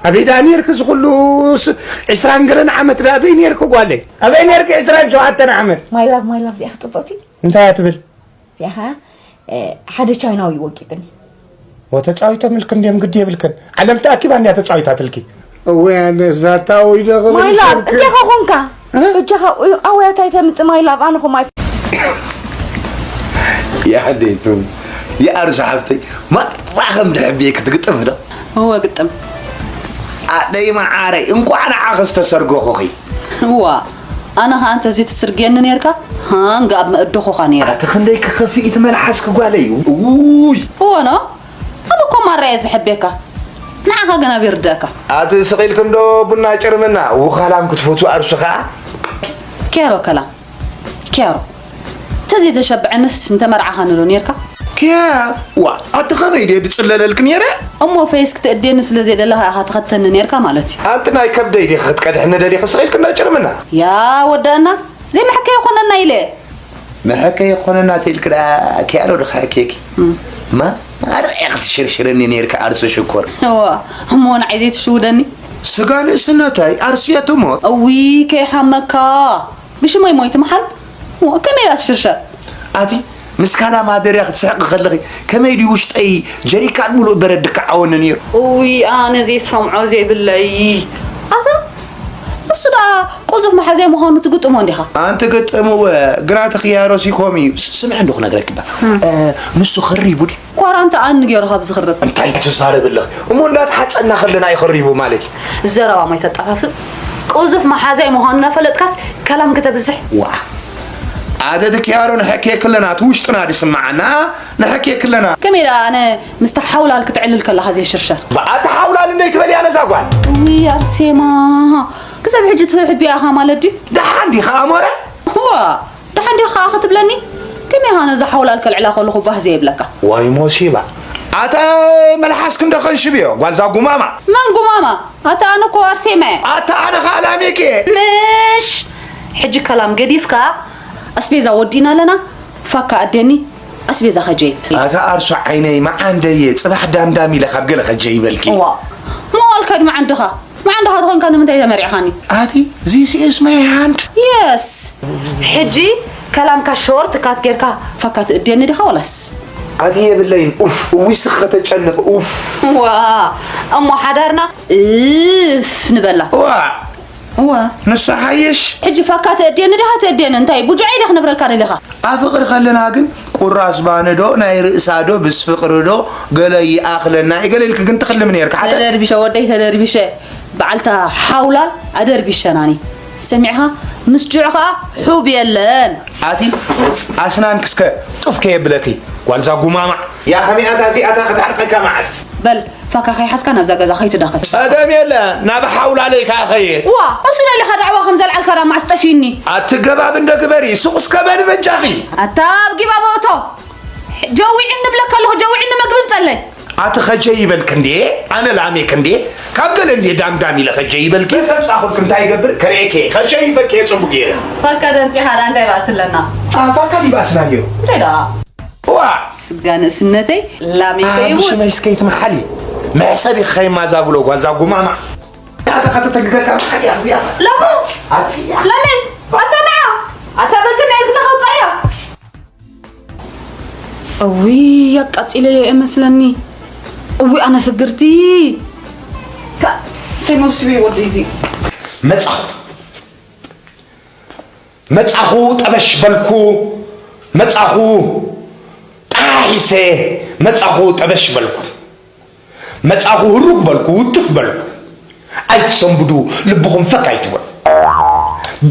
ኣበይ ደኣ ነይርኪ እዚ ኩሉ ስ-፣ ዕስራን ገለን ዓመት ደኣ ኣበይ ነይርኪ ጓለይ? ኣበይ ነይርኪ ዕስራን ሸውዓተን ዓመት? ማይ ላቭ፣ ማይ ላቭ፣ እዚኣ ጽብቕቲ። እንታይ እያ ትብል? እዚኣ ኸኣ፣ እ፣ ሓደ ቻይናዊ ወቂጥኒ። ወተጻዊቶምልክ እንድዮም ግዲ የብልክን። ዓለም ተኣኪባ እንድያ ተጻዊታትልኪ። እወ፣ ኣነስ ዛታ ወይ ዶ ክብል ማይ ላቭ፣ ሰብክ? እንታይ ኾንካ? እ? እጃኻ፣ ኣወያታይ ተምጽእ ማይ ላቭ፣ ኣነ ኹም ኣይ- የሕዴቱ፣ የኣርሲ ሓፍተይ፣ ማራ ከም ድሕብየ ክትግጥም ዶ? እወ፣ ግጥም። ኣደይ መዓረይ፣ እንቋዕ ንዓኺ ዝተሰርገኹኺ። እዋ፣ ኣነ ኸኣ እንተዘይትስርግየኒ ኔርካ፣ ሃንግ ኣብ መእደኹኻ ኔረ። ኣቲ ክንደይ ክኸፍእ እቲ መልሓስኪ ጓለይ። ውይ! እወ ኖ፣ ኣነ እኮ ማራ እየ ዝሕብየካ። ንዓኻ ግን ኣበይ ይርድኣካ? ኣቲ ስቕ ኢልኪ እንዶ ቡና ጭርምና፣ ውኻላም ክትፈትዊ ኣርሱ ኸኣ። ኬሮ ከላም፣ ኬሮ። ተዘይተሸብዐንስ እንተመርዓኻኒ ዶ ኔርካ? ኪያ፣ ዋ፣ ኣቲ ኸመይ ድየ ድጽለለልኪ ኔረ? እሞ ፈይስ ክትእድየኒ ስለ ዘይደለኻ ኢኻ ትኸተኒ ኔርካ ማለት እዩ። ኣንቲ ናይ ከብደይ ዲኺ ክትቀድሕኒ ደሊኺ ስቕ ኢልኪ እንዶ ጭርምና? ያ ወደአና፣ ዘይመሐከ ይኾነና ኢለ። መሐከ ይኾነና ተኢልኪ ደኣ ኪያሮ ድኻ ኬኪ? እም። ማ፣ ኣረ ክትሽርሽረኒ ኔርካ ኣርሱ ሽኮር። እዋ፣ እሞ ንዓይ ዘይትሽውደኒ? ስጋ ንእስነተይ ኣርሱ እየ ትሞት። እዊ፣ ከይሓመካ። ብሽመይ ሞይት መሓል? እሞ ከመይ እያ ትሽርሸር? ኣቲ፣ ምስ ካላ ማደርያ ክትስሕቂ ከለኺ፣ ከመይ ድዩ ውሽጠይ ጀሪካን ሙሉእ በረድ ድከዓወኒ ነይሩ? እዊ፣ ኣነ ዘይሰምዖ ዘይብለይ። ኣታ፣ እሱ ደኣ ቁዙፍ መሓዛይ ምዃኑ ትግጥሞ እንዲኻ? ኣንቲ ግጥምወ፣ ግራ ትኽያሮሲ ኮም እዩ። ስ-፣ ስምዒ እንዶ ክነግረኪ እባ። እም። እ፣ ንሱ ኸሪቡ ድዩ? ኳራንታ ኣን ገይሩ ካብ ዝኽርብ። እንታይ ትዛረቢ ኣለኺ? እሞ እንዳተሓጸና ከለና እዩ ኸሪቡ ማለት እዩ። ዘረባ ማይ ተጣፋፍእ። ቁዙፍ መሓዛይ ምዃኑ እናፈለጥካስ ከላም ከተብዝሕ። ዋ። ኣደ ድክያሮ ንሐኬ ክለና፣ እቲ ውሽጥና ድስምዓና ንሐኬ ክለና። ከመይ ደኣ ኣነ ምስታ ሓውላል ክትዕልል ከለኻ ዘይሽርሸር? ብኣቲ ሓውላል እንደይ ትበል እያ ነዛ ጓል? ውይ ኣርሴማ፣ ክሳብ ሕጂ ትሕብያ ኢኻ ማለት ድዩ? ደሓን ዲኻ ኣሞረ? እዋ፣ ደሓን ዲኻ ክትብለኒ? ከመይ ኢኻ ነዛ ሓውላል ከልዕላ ከለኹ ባህ ዘይብለካ? ዋይ ሞሲባ። ኣታ መልሓስኪ እንዶ ከንሽብዮ፣ ጓልዛ ጉማማ። መን ጉማማ? ኣታ ኣነ እኮ ኣርሴማ እየ። ኣታ ኣነ ኸኣ ላሜክ እየ። ምሽ! ሕጂ ከላም ገዲፍካ፣ ኣስቤዛ ወዲእና ኣለና፣ ፋካ ኣደኒ፣ ኣስቤዛ ኸጀይብ። ኣታ ኣርሱ ዓይነይ፣ መዓንደየ፣ ጽባሕ ዳምዳም ኢለ ካብ ገለ ኸጀይበልኪ። እዋ፣ መዋል ከድሚ ዓንድኻ። መዓንድኻ ተኾንካ ንምንታይ ተመሪዕኻኒ? ኣቲ፣ this is my hand። የስ። ሕጂ ከላምካ ሾርት ካት ጌርካ ፋካ ትእድየኒ ዲኻ ወላስ? ኣቲ የብለይን። ኡፍ፣ እዊስ ከተጨንቕ፣ ኡፍ። ዋ፣ እሞ ሓዳርና እፍ ንበላ። ዋ፣ እዋ። ንሱ ሓይሽ። ሕጂ ፋካ ተእድየኒ ዲኻ ተእድየኒ? እንታይ ቡጁዐይ ዲኻ ክነብረልካ ደሊኻ? ኣብ ፍቕሪ ከለና ግን ቁራስ ባኒ ዶ ናይ ርእሳ ዶ ብስ ፍቕሪ ዶ ገለ ይኣኽለና እዩ ገለ ኢልክ ግን ትኽልም ነርካ ሓተ? ተደርቢሸ ወደይ ተደርቢሸ በዓልታ ሓውላል ኣደርቢሸናኒ። ሰሚዕኻ? ምስ ጁዕ ኸኣ ሑብ የለን። ኣቲ ኣስናንክ እስከ ጡፍ ከየብለኪ ጓልዛ ጉማማዕ። ያ ከመይ ኣታ እዚኣታ ክትዓርቀካ መዓስ? በል ፋካ ከይሓዝካ ናብዛ ገዛ ከይትዳኸል። ጸገም የለ ናብ ሓውላለይ ከኣ ኸየ። እዋ እሱ ደሊኻ ዳዕዋ ከም ዘልዓልካ ዳ መዓስ ጠፊኒ። ኣቲ ገባብ እንደ ግበሪ ሱቕ እስከ በሊ በጃኺ። ኣታ ኣብ ጊባብ እቶ ጀዊዕኒ እብለካ ኣለኹ ጀዊዕኒ መግቢ ምጸለይ። ኣቲ ኸጀይ ይበልክ እንዴ ኣነ ላሜክ እንዴ ካብ ገለ እንዴ ዳምዳም ኢለ ኸጀይ ይበልክ። ሰብ ጻኹልክ እንታይ ይገብር ከርእየክ ኸሸይ ይፈክ ጽቡቅ ገይረ። ፋካ ደምጺኻ ዳ እንታይ ባእሲ ኣለና? ፋካ ዲባስና ድዮ? እንታይ ደኣ? ዋ! ስጋ ንእስነተይ ላሜከይ እውን። ብሽመይ እስከ ይትመሓሊ። መሕሰብ ኢኺ ከይማዛብሎ ጓልዛ ጉማማ። ኣታ ከተተግገርካ መሓሊ ኣብዚኣ። ለሙ! ኣብዚኣ። ለመን! ኣታ ንዓ! ኣታ በልቲ ናይ እዝንኻ ውጻያ! እውይ ኣቃጺለዮ እየ መስለኒ። እውይ ኣነ ፍግርቲ። ካ እንታይ መብስቢ ወዲ እዚ። መጻኹ መጻኹ ጠበሽ በልኩ። መጻኹ ጣሒሰ መጻኹ ጠበሽ በልኩ። መጻኹ ህሩግ በልኩ ውትፍ በልኩ። ኣይትሰንብዱ ልብኹም ፈክ ኣይትበሉ።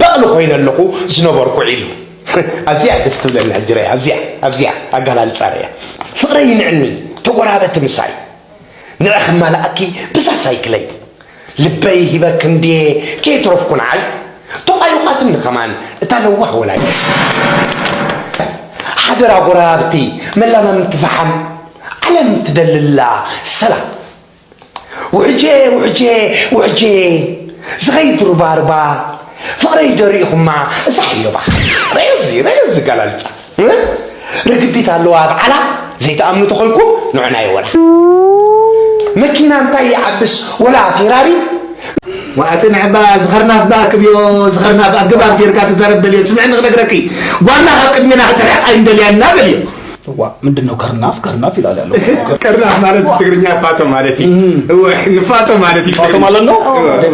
በቕሊ ኮይነ ኣለኹ ዝነበርኩ ዒሉ። ኣብዚኣ ደስ ትብለኒ ሕጂ ረያ ኣብዚኣ ኣብዚኣ ኣጋላልጻ ረያ። ፍቕረይ ይንዕኒ ተጎራበቲ ምሳይ። ንዕኺ ማላኣኪ ብዛ ሳይክለይ ልበይ ሂበኪ እንድየ ከየትረፍኩ ንዓይ። ተቓዩቓትኒ ከማን እታ ለዋህ ወላዲት። ሓደራ ጎረባብቲ መላማምቲ ፈሓም ዓለም ትደልላ ሰላም። ውሕጄ ውሕጄ ውሕጄ ዝኸይድ ሩባርባ ፍቕረይ ዶ ርኢኹማ እዛ ሕዮባ። ረዩ እዚ ረዩ እዚ ጋላልጻ። ርግቢት ኣለዋ በዓላ ዘይትኣምኑ ተኾንኩም ንዑና ይወላ። መኪና እንታይ ይዓብስ ወላ ፌራሪ። ወኣቲ ንዕባ ዝኸርናፍ በኣ ክብዮ ዝኸርናፍ ኣገባብ ጌርካ ትዛረብ በልዮ ስምዕኒ ክነግረኪ ጓልና ካብ ቅድሜና ክትርሕቕ ኣይንደልያና በልዮ። ዋ ምንድን ነው ከርናፍ ከርናፍ ይላል ያለው። ከርናፍ ማለት ብትግርኛ ፋቶ ማለት እዩ። እወ ንፋቶ ማለት እዩ። ፋቶ ማለት ነው።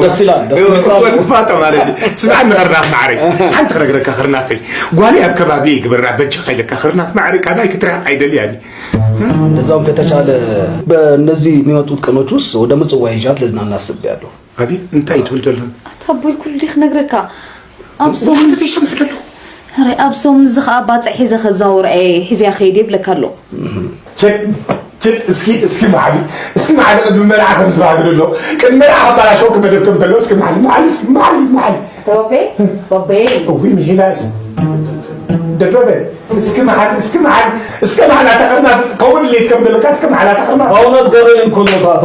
ደስ ይላል ደስ ይላል። ንፋቶ ማለት እዩ። ስምዕኒ ከርናፍ ማዕረይ ሓንቲ ክነግረካ ከርናፈይ ጓለይ ኣብ ከባቢ ይግበራ በጃኻ ኢለካ ኽርናፍ ማዕረ ካባይ ክትርሕቕ ኣይደልያን። እንደዛውም ከተቻለ በእነዚህ የሚመጡት ቀኖች ውስጥ ወደ ምጽዋ ይዣት ልዝናና አስቤያለሁ። ኣቤት እንታይ ትብል ዘሎ? ኣታ ኣቦይ ኩሉ ዲኽ ነግረካ ኣብ ሶም ብዛዕባ ዘይሰምዕ ዘለኹ። ኧረ ኣብ ሶም እዚ ኸኣ ባጽዕ ሒዘ ኸዛውር እየ ሒዘያ ኸይድ የብለካ ኣሎ። ችድ ችድ እስኪ እስኪ መዓሊ እስኪ መዓሊ ቅድሚ መርዓ ከም ዝባህግል ኣሎ ቅድሚ መርዓ ኣባላሸው ክመደብ ከም ዘሎ እስኪ መዓሊ መዓሊ እስኪ መዓሊ መዓሊ። ተወቤ ወቤ እዊ ምሂላስ ደበበ እስኪ መዓሊ እስኪ መዓሊ እስከ መዓላ ተኸርና ከምኡ ድሌት ከም ዘለካ እስከ መዓላ ተኸርና። በእውነት ገበሬ እኮ ነው አቶ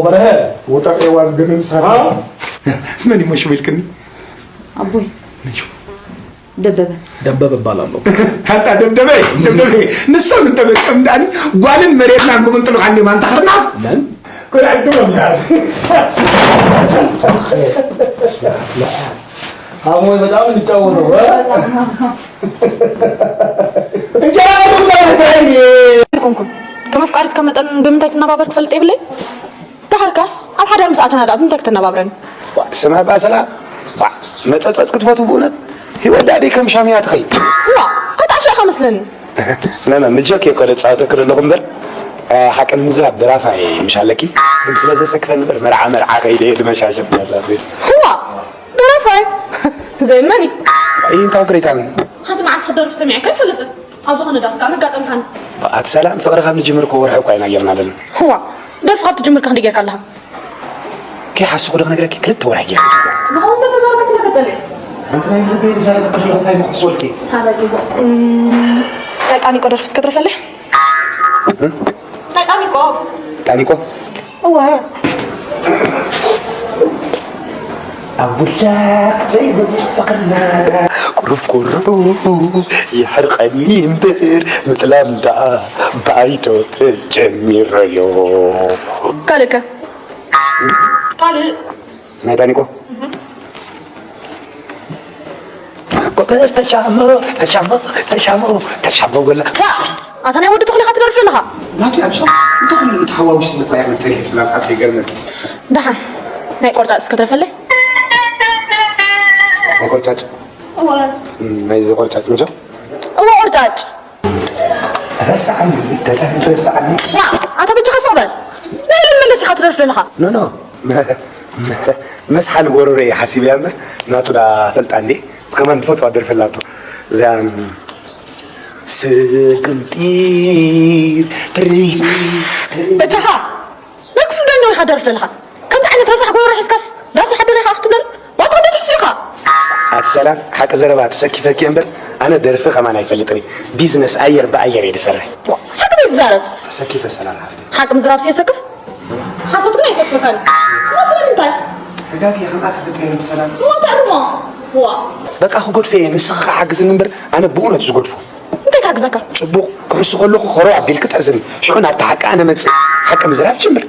በርሀ። ወጣ ኤዋዝ ግን ንስኻ መን ይሞሽ ሚልክኒ? ኣቦይ ደበበ ደበበ እባላለሁ። ኣታ ደብደበ ደብደበ ንሶም እንተመፅኦም ዳኒ ጓልን መሬትናን ብምንጥልኻኒ ማንታ ኽርናፍ ለን ኩል ዕድሎም አሞይ በጣም የሚጫወተው እንጀራ ይኮንኩም ከም ኣፍቃሪት ከመጠን ብምንታይ ትነባበር ክፈልጥ የብለይ። ደሓርካስ ኣብ ሓዳር ምስ ኣተና ደኣ ብምንታይ ክተነባብረኒ? ስምዒ በኣሰላ መጸጸጽ ክትፈትው ብእውነት ህይወት ደኣ ደይ ከም ሻምያ ትኸይድ። ዋ ኣጣሻ ኢኻ መስለኒ። መመ ምጀክ እየ እኮ ደጻወተክ ዘለኹ እምበር ሓቂ ንምዝራብ ደራፋ እየ ምሽ ኣለኪ ግን ስለ ዘሰክፈኒ እምበር መርዓ መርዓ ከይደ እየ ድመሻሸፍ ያሳት። ዋ ደራፋይ ዘይመኒ። እንታይ ግሬታን ሓንቲ መዓልቲ ክደርፍ ሰሚዐካ ኣይፈልጥን። ኣብ ዝኾነ ዳስ ከዓ መጋጠምካኒ። ኣቲ ሰላም ፍቕሪ ካብ ንጅምር እኮ ወርሒ እኳ ኢና ጌርና ኣለና። እዋ ደርፊ ካብ ትጅምር ከ ክንደይ ጌርካ ኣለኻ? ከይሓስኹ ዶ ክነግረኪ ክልተ ወርሒ ጌርና። ዝኸውን ዶ ተዛረበ ትነግር ጸሊእ? ኣንቲ ናይ ልበይ ዝዛረበ ክልኹ እንታይ ምኽስወልኪ? ሓበጅ ናይ ጣኒቆ ደርፊ እስከ ትረፈለይ? ጣኒቆ ጣኒቆ እወ ኣብ ውላቅ ዘይብሉ ፍቅርና ቁሩብ ቁሩብ ይሕርቀኒ እምበር ምጥላም ደኣ ብኣይዶ ተጀሚረዮ። ካልእከ ካልእ ናይ ጣኒቆ ጎበዝ ተሻምሮ ተሻምሮ ተሻምሮ ተሻምሮ ወላ። ኣታ ናይ ወዲ ተኽሊ ኢኻ ትደርፍ ዘለኻ። ናቱ ኣብሶ እንተ ኩሉ እቲ ሓዋውስ ልኳ ያኽል ተሪሕ ስላም ሓፍ ይገርመል። ደሓን ናይ ቆርጣ እስከ ትረፈለይ። ናይ ቆርጫጭ እወ። ናይዚ ቆርጫጭ እንጆ እወ። ቆርጫጭ። ረሳዕኒ። ተታን ረሳዕኒ። ስማ፣ ኣታ በጃኻ ስቕ በል። ናይ ልመለስ ኢኻ ትደርፍ ዘለኻ። ኖ ኖ። መ- መ- መስሓል ጎረሮ እየ ሓሲበያ እምበር ናቱ ዳ ፈልጣ እንዴ። ብከማን ትፈትዋ ደርፊ ኣላቶ። እዚኣ ስግምጢር ትሪ ትሪ። በጃኻ ናይ ክፍሉ ዳኛ ኢኻ ደርፍ ዘለኻ። ከምዚ ዓይነት ረሳሕ ጎረሮ ሒዝካስ ዳስ ይሓድር ኢኻ ክትብለኒ? ዋታ እንዴት ሕሱ ኢኻ? ኣቲ ሰላም፣ ሓቂ ዘረባ ተሰኪፈኪ እምበር ኣነ ደርፊ ከማን ኣይፈልጥን። ቢዝነስ ኣየር ብኣየር እየ ዝሰርሕ። ሓቂ ዘይትዛረብ። ተሰኪፈ ሰላም ሓፍቲ። ሓቂ ምዝራብ ሲየሰክፍ። ሓሶት ግን ኣይሰክፈካን። እሞ ስለምንታይ? ተጋግየ ከምኣ ተፈጢረ ምስ ሰላም። እሞ ተእርሞ። ዋ። በቃ ክጎድፈ እየ፣ ንስኺ ከኣ ሓግዝኒ እምበር ኣነ ብእውነት ዝጎድፎ። እንታይ ክሓግዘካ? ጽቡቕ ክሕሱ ከለኹ ከረው ኣቢልኪ ትሕዝኒ። ሽዑ ናብቲ ሓቂ ኣነ መጽእ። ሓቂ ምዝራብ ጅምር።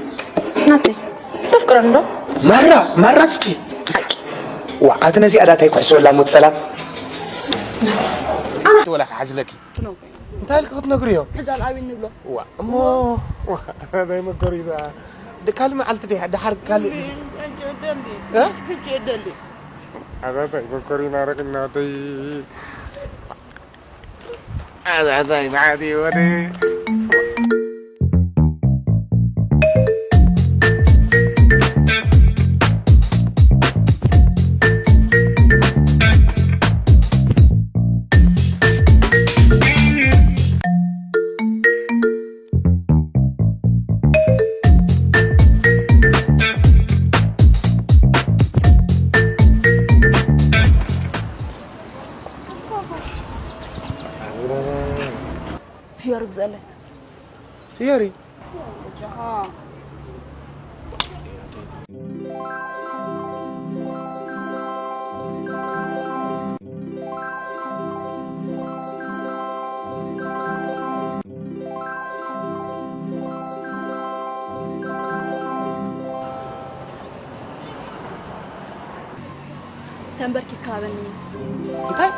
ናተይ። ተፍቅረኒ ዶ? ማራ፣ ማራ እስኪ። ሓቂ። ዋ፣ ኣቲ ነዚኣ ዳታ ኣይኩሕስበላ ሞት ሰላም። ናተይ። ኣነ ወላ ክሓዝለኪ። ትነግሪ። እንታይ ኢልኪ ክትነግርዮ? ሕዛን ኣብይ ንብሎ። ዋ፣ እሞ፣ ዋ፣ ናይ መከሩ እዩ ደኣ። ድ-፣ ካልእ መዓልቲ ዲያ፣ ደሓር ካልእ ግዜ። ሕጂ እደሊ። እ? ሕጂ እደሊ። ኣዛታይ መከሩ ይናረቅ እናተይ። ኣዛታይ መዓት ይወደ። ፍዮሪ ግዘአለይ። ፍዮሪ? ተንበርኪካ ሃበኒ። እንታይ?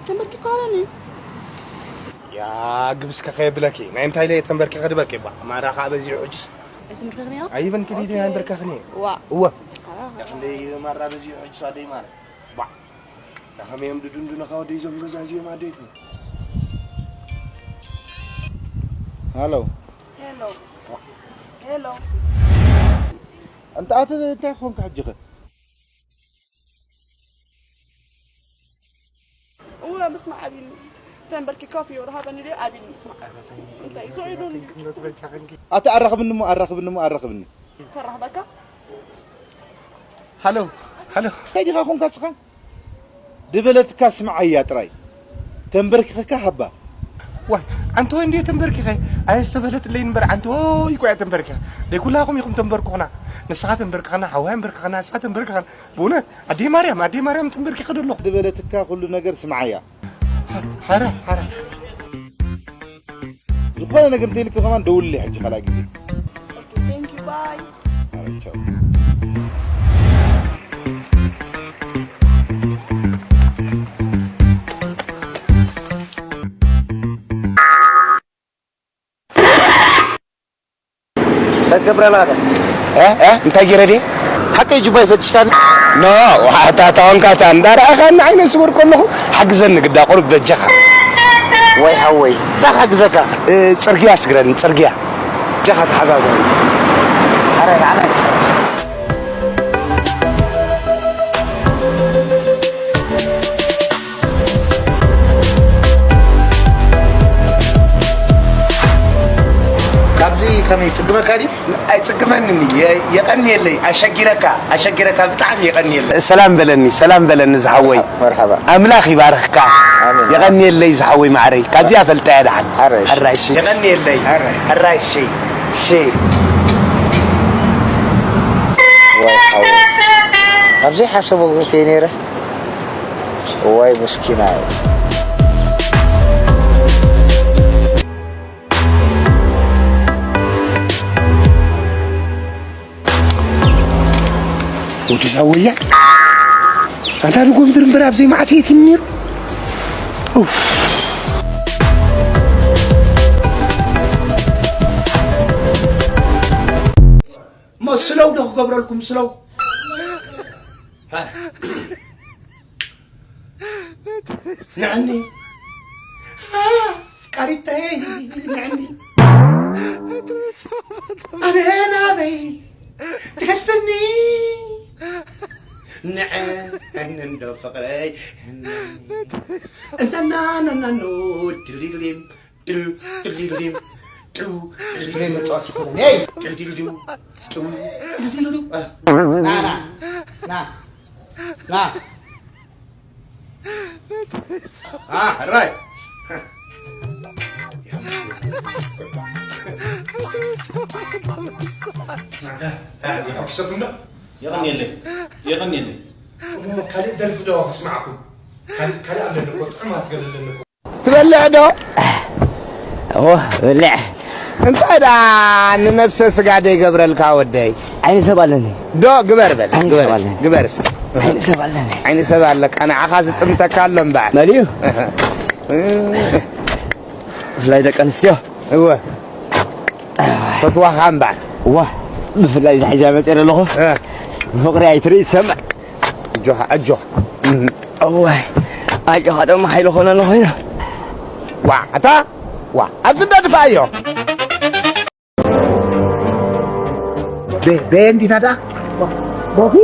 ተንበርኪካ ሃበኒ። ያ ግብስ ከኸየብለኪ። ናይ እንታይ ለየ ተንበርኪኸ ድበቂ ባ። ማራ ኸዓ በዚሑ ሕጅስ። ኣይትንበርክኽንዮ? ኣይበን ክዲ ኣይበርክኽንዮ። ዋ። እወ። ኣራ። ያ ክንደይ ማራ በዚሑ ሕጅስ ኣደይ ማራ። ባ። ዳኸመዮም ድድንዱነኻ ወደይ ዞም ገዛ እዚኦም ኣደይት። ሃሎ። ሄሎ። ሄሎ። ኣንታ ኣቲ እንታይ ኾንካ ሕጂ ኸ? እወ፣ ምስማዕ ኣቢኒ። ተንበርኪካ ፍዮሪ ሃበኒ ድዩ ኣቢኒ ምስማዕ። እንታይ፣ ዞ ኢሉኒ። ኣቲ ኣራኽብኒ እሞ፣ ኣራኽብኒ እሞ፣ ኣራኽብኒ። ከራኽበካ? ሃሎ፣ ሃሎ። እንታይ ዲኻ ኾንካ ንስኻ? ድበለትካ ስምዓያ ጥራይ። ተንበርኪኽካ ሃባ። ዋይ፣ ኣንተ ወይ እንድየ ተንበርኪኸ? ኣየ ዝተበለትለይ እምበር ኣንተ ወይ እኮ እያ ተንበርኪኸ። ደይ ኩላኹም ኢኹም ተንበርኩኽና። ንስኻ ተንበርክኸና፣ ሓዋይ ኣንበርክኸና፣ ንስኻ ተንበርክኸና። ብእውነት፣ ኣደይ ማርያም፣ ኣደይ ማርያም ተንበርኪኸ ዶ ኣለኹ። ዝበለትካ ኩሉ ነገር ስምዓያ። ሓራ፣ ሓራ። ዝኾነ ነገር እንተይልኪ ከማን ደውልለይ ሕጂ ካልኣይ ግዜ። ኦኬ፣ ቴንክ ዩ፣ ባይ። ኣረ፣ ቻው። እንታይ ትገብር ኣለኻ? እ? እ? እንታይ ገይረ ድየ? ሓቀይ ጁባይ ፈቲሽካኒ? ኖ፣ ዋዕታ ታወንካታ እንዳረኣኻኒ ዓይነ ስውር ከለኹ ሓግዘኒ ግዳ ቁሩብ በጃኻ። ወይ ሓወይ፣ እንታይ ክሕግዘካ? እ፣ ጽርግያ ስግረኒ፣ ጽርግያ። በጃኻ ተሓጋገሩ። ኣረ፣ ንዓና ካብዚ ከመይ ይጽግመካ ድዩ? ኣይጽግመንን። የ-፣ የቐንየለይ። ኣሸጊረካ፣ ኣሸጊረካ፣ ብጣዕሚ የቐንየለይ። ሰላም በለኒ፣ ሰላም በለኒ ዝሓወይ። መርሓባ። ኣምላኽ ይባርኽካ። ኣሜን። የቐንየለይ ዝሓወይ ማዕረይ። ካብዚኣ ፈልጣያ ደሓን። ኣረ፣ እሺ። ሕራይ እሺ። የቐንየለይ። ኣረ። ሕራይ እሺ። እሺ። ወይ ሓወይ። ኣብ ዘይሓሰቦ ቦታ እየ ነይረ። እዋይ መስኪናይ። ወዲ ዛወያ፣ ኣንታ ንጎምድር እምበር ኣብ ዘይማዕተየት እዩ ነይሩ። ኡፍ። እሞ ስለው ዶ ክገብረልኩም ስለው? ንዕኒ ኣፍቃሪተይ ንዕኒ ኣበይ ናበይ ትገድፍኒ ንዐ እንዶ ፍቕረይ እናናናኑ ድልድሊም ድልድሊም ዱ ፍሬ መጻወት ይኮነ ይ ድልድሊም ዱ ድልድሊም ና ና ና ና ራይ የቐንየለይ የቐንየለይ። እሞ ካልእ ደርፊ ዶ ከስምዓኩም? ካልእ ኣለኒ እኮ ጥዑማት ገለ ኣለኒ እኮ። ትበልዕ ዶ? እዎ ብልዕ። እንታይ ደኣ ንነብሰ ስጋ ደይገብረልካ ወደይ? ዓይኒ ሰብ ኣለኒ። ዶ ግበር በል ዓይኒ ግበር ሰብ እስኪ፣ ኣለኒ። ግበር እስኪ። ዓይኒ ሰብ ኣለኒ። ዓይኒ ሰብ ኣለካ ንዓኻ ዝጥምተካ ኣሎ እምበኣር። መን እዩ? ብፍላይ ደቂ ኣንስትዮ። እወ ፈትዋኻ እምበኣር። እዋ ብፍላይ እዛ ሒዛ መፅእ ኣለኹ እ። ብፍቕሪ ኣይትርኢ ትሰምዕ። ኣጆኻ ኣጆኻ እዋይ ኣጆኻ ደሞ ሓይሊ ኾነሉ ኮይኑ ዋ ኣታ ዋ ኣብዚ እንዳ ድፋኣዮ በ- በየ እንዲና ዳ በዚ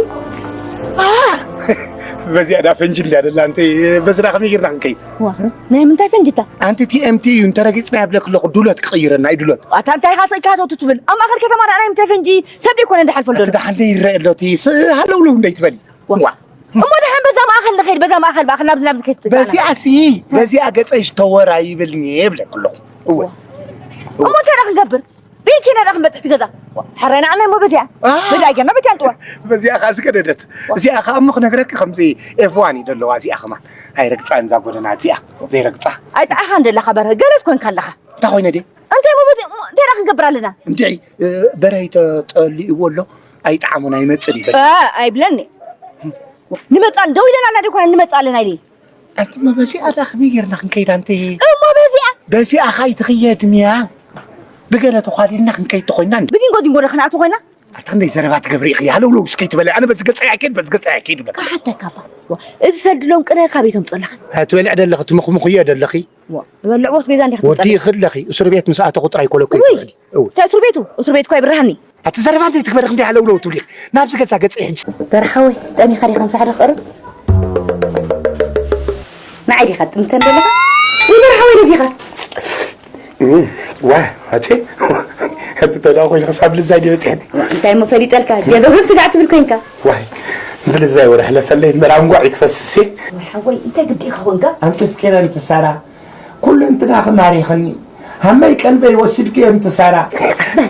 በዚኣ ዳ ፈንጂ እንዳ ደላ እንተ በዝና ከመይ ጌርና ክንከይድ ዋ ናይ ምንታይ ፈንጅታ ኣንቲ ቲኤምቲ እዩ እንተረጊፅና የብለክ ኣለኹ ዱለት ክቕይረና እዩ ዱለት ኣታ እንታይ ኢኻ ኢካ ተውቲ ትብል ኣብ ማእኸል ከተማ ዳኣ ናይ ምንታይ ፈንጂ ሰብ ደይኮነ እንዳሓልፈሉ እቲ ዘሎ ደሓን ደይረአ ኣሎ እቲ ስ- ሃለውለው እንደይትበሊ ዋ እሞ ደሓን በዛ ማእኸል ንኸይድ በዛ ማእኸል ባእኸል ናብዚ ናብዚ ከይትፅጋና በዚኣ ሲ በዚኣ ገፀይ ዝተወራ ይብልኒ የብለክ ኣለኹ እወ እሞ እንታይ ደኣ ክንገብር ቤት ኢና ደኣ ክንበፅሕ ትገዛ ሕራይ ንዓና እሞ በዚኣ በዚኣ ጌርና ቤት ያንጥዋ በዚኣ ከዓ ዝገደደት እዚኣ ከዓ እሞ ክነግረኪ ከምዚ ኤፍዋን እዩ ዘለዋ እዚኣ ከማን ኣይረግፃን እዛ ጎደና እዚኣ ዘይረግፃ ኣይጠዓኻን ደለኻ በርሀ ገለስ ኮንካ ኣለኻ እንታይ ኮይነ ድየ እንታይ እሞ በዚኣ እንታይ ደኣ ክንገብር ኣለና እንድዒ በርሀይ ተጠሊእዎ ኣሎ ኣይጠዓሞን ኣይመፅን ይበል ኣይብለኒ ንመፃ ደው ኢለና እና ደይኮና ንመፃ ኣለና ኢለ ኣንትማ በዚኣ ዳ ከመይ ጌርና ክንከይዳ ኣንቲ እሞ በዚኣ በዚኣ ኻይ ትኽየድ ሚያ ብገለ ተዃሊልና ክንከይድ ተኾይና እንዲ ብዲንጎ ዲንጎ ዶ ክንኣቱ ኮይና ኣቲ ክንደይ ዘረባ ትገብሪ ኢኺ ሃለውለው እስከይ ትበለ ኣነ በዚ ገፀይ ኣይከይድ በዚ ገፀይ ኣይከይድ ብለካ ክሓተካ ባ እዚ ሰልድሎም ቅነ ካበይ ተምፅኦ ኣለኻ ትበልዕ ደለኺ ትምኽምኽዮ ደለኺ ዝበልዕዎስ ቤዛ እንዲኻ ወዲእኺ ኣለኺ እስር ቤት ምስ ኣተኹ ጥራይ ኮለኮ ይትበሊ እንታይ እስር ቤቱ እስር ቤት እኮ ኣይብርሃኒ ኣቲ ዘረባ እንዴት ትግበር ክንደይ ኣለውለው ትብሊ ናብዚ ገዛ ገጽ ሕጂ በርሓወይ ጠሚኻ ዲኻ ምሳሕ ደኽርብ ንዓይ ዲኻ ጥምተን ዘለኻ ይበርሓወይ ነዚኻ ዋ ኣቲ እቲ ተዳ ኮይኑ ክሳብ ልዛይ ዲበጽሐኒ እንታይ እሞ ፈሊጠልካ ጀበብብ ስጋዕ ትብል ኮይንካ ዋይ ብልዛይ ወደ ሕለፈለይ መራንጓዕ ይክፈስሴ ሓወይ እንታይ ግዲ ኢኻ ኮንካ ኣንጥፍኪ ነንቲ ሳራ ኩሉ እንትናኺ ማሪኽኒ ሃመይ ቀልበይ ወሲድክዮ እንቲ ሳራ ቀስ በል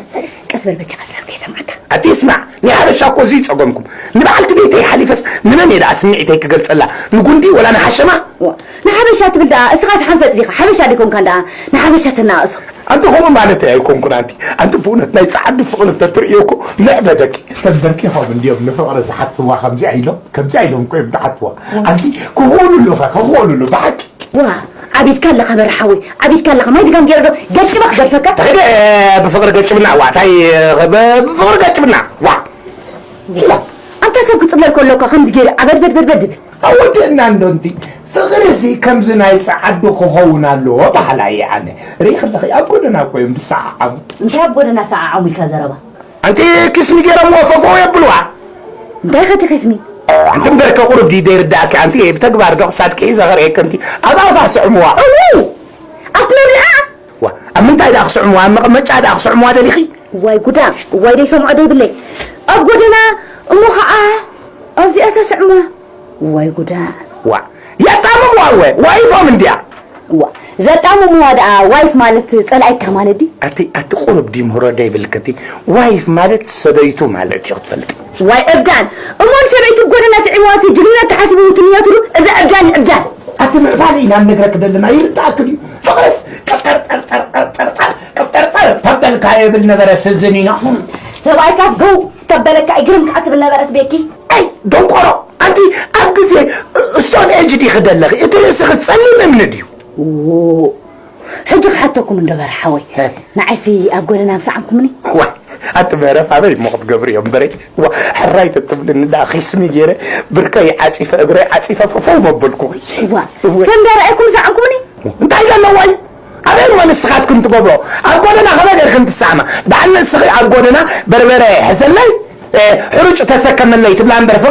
ቀስ በል በጃኻ ሰብ ከይሰምዓካ ኣቲ ስማዕ ናይ ሓበሻ እኮ እዙይ ጸገምኩም ንበዓልቲ ቤተይ ሓሊፈስ ንመን እየ ደኣ ስምዒተይ ክገልጸላ ንጉንዲ ወላ ንሓሸማ ዋ ንሓበሻ ትብል ደኣ እስኻስ ሓንፈጥ ዲኻ ሓበሻ ዲኮንካን ደኣ ንሓበሻ ተናእሶ ኣንቲ ከምኡ ማለተይ ኣይኮንኩን ኣንቲ ኣንቲ ብእውነት ናይ ጸዓዱ ፍቕሪ እንተትርእዮ እኮ ምዕበደኪ ተንበርኪኾም እንድዮም ንፍቕሪ ዝሓትዋ ከምዚኣ ኢሎም ከምዚኣ ኢሎም እኮ እዮም ዝሓትዋ ኣንቲ ክኽእሉሉ ኸ ክኽእሉሉ ብሓቂ ዋ ዓቢድካ ኣለኻ በርሓወይ ዓቢድካ ኣለኻ ማይ ድጋም ገይረ ዶ ገጭበ ክገድፈካ ተኸደ ብፍቕሪ ገጭብና ዋ ታይ ብፍቕሪ ገጭብና ዋ ኣንታ ሰብ ክፅለል ከሎካ ከምዚ ገይሩ ዓበድበድበድበድ ድብል ኣወድእና እንዶ እንቲ ፍቕሪ ሲ ከምዚ ናይ ፀዓዱ ክኸውን ኣለዎ በሃላ እየ ኣነ ርኢ ከለኺ ኣብ ጎደና እኮ እዮም ዝሰዓዓሙ እንታይ ኣብ ጎደና ሰዓዓሙ ኢልካ ዘረባ ኣንቲ ኪስሚ ገይሮምዎ ፈፈው የብልዋ እንታይ ከቲ ኺስሚ ኣንቲ እምበርከ ቁሩብ ድዩ ዘይርዳእኪ ኣንቲ ብተግባር ዶ ክሳድኪ ሒዘ ከርእየኪ ኣንቲ ኣብ ኣፋ ስዕምዋ እው ኣቲ መብልዓ ዋ ኣብ ምንታይ ደኣ ክስዕምዋ ኣብ መቐመጫ ደኣ ክስዕምዋ ደሊኺ ዋይ ጉዳ ዋይ ደይሰምዖ ደይብለይ ኣብ ጎደና እሞ ኸዓ ኣብዚኣ ተስዕምዋ ዋይ ጉዳ ዋ የጣምምዋ እወ ዋይፎም እንድያ እዋ ዘጣምምዋ ደኣ ዋይፍ ማለት ጸላኢካ ማለት ድዩ ኣቲ ኣቲ ቁሩብ ድዩ ምህሮ ደይብልክቲ ዋይፍ ማለት ሰበይቱ ማለት እዩ ክትፈልጢ ዋይ ዕብዳን እሞ ንሰበይቱ ጎደና ስዒብዋሲ ጅግንነት ተሓሲቡ ትንየትሉ እዚ ዕብዳን ዕብዳን ኣቲ ምዕባለ ኢና ንነግረክ ዘለና ይርዳእክ ድዩ ፍቕርስ ቀብጠርጠርጠርጠርጠርጠር ቀብጠርጠር ተበልካ የብል ነበረ ስዝኒኖ ሰብኣይካስ ገው ተበለካ ይግርም ከዓ ትብል ነበረት ቤኪ ኣይ ደንቆሮ ኣንቲ ኣብ ግዜ ስቶን ኤጅ ዲኺ ደለኺ እቲ ርእስኺ ጸሊም እምኒ ድዩ ሕጂ ክሓተኩም እንዶ በርሓወይ ንዓይሲ ኣብ ጎደና ምሰዓምኩምኒ ዋ ኣቲ መረፍ ኣበይ እሞ ክትገብሪ እዮም በረ? ዋ፣ ሕራይ ተትብልኒ ደኣ ኺስሚ ገይረ፣ ብርከይ ዓጺፈ፣ እግረይ ዓጺፈ፣ ፈፈው መበልኩኺ። ዋ፣ እወ። ከም ደረአኩም ዝዓንኩምኒ? እንታይ ዘለዋ እዩ? ኣበይ እሞ ንስኻትክን ትገብሮ? ኣብ ጎደና ከመይ ጌርክን ትሰዓማ? ደኣ ንስኺ ኣብ ጎደና በርበረ ሕዘለይ፣ እ፣ ሕሩጭ ተሰከመለይ ትብላ እምበር፣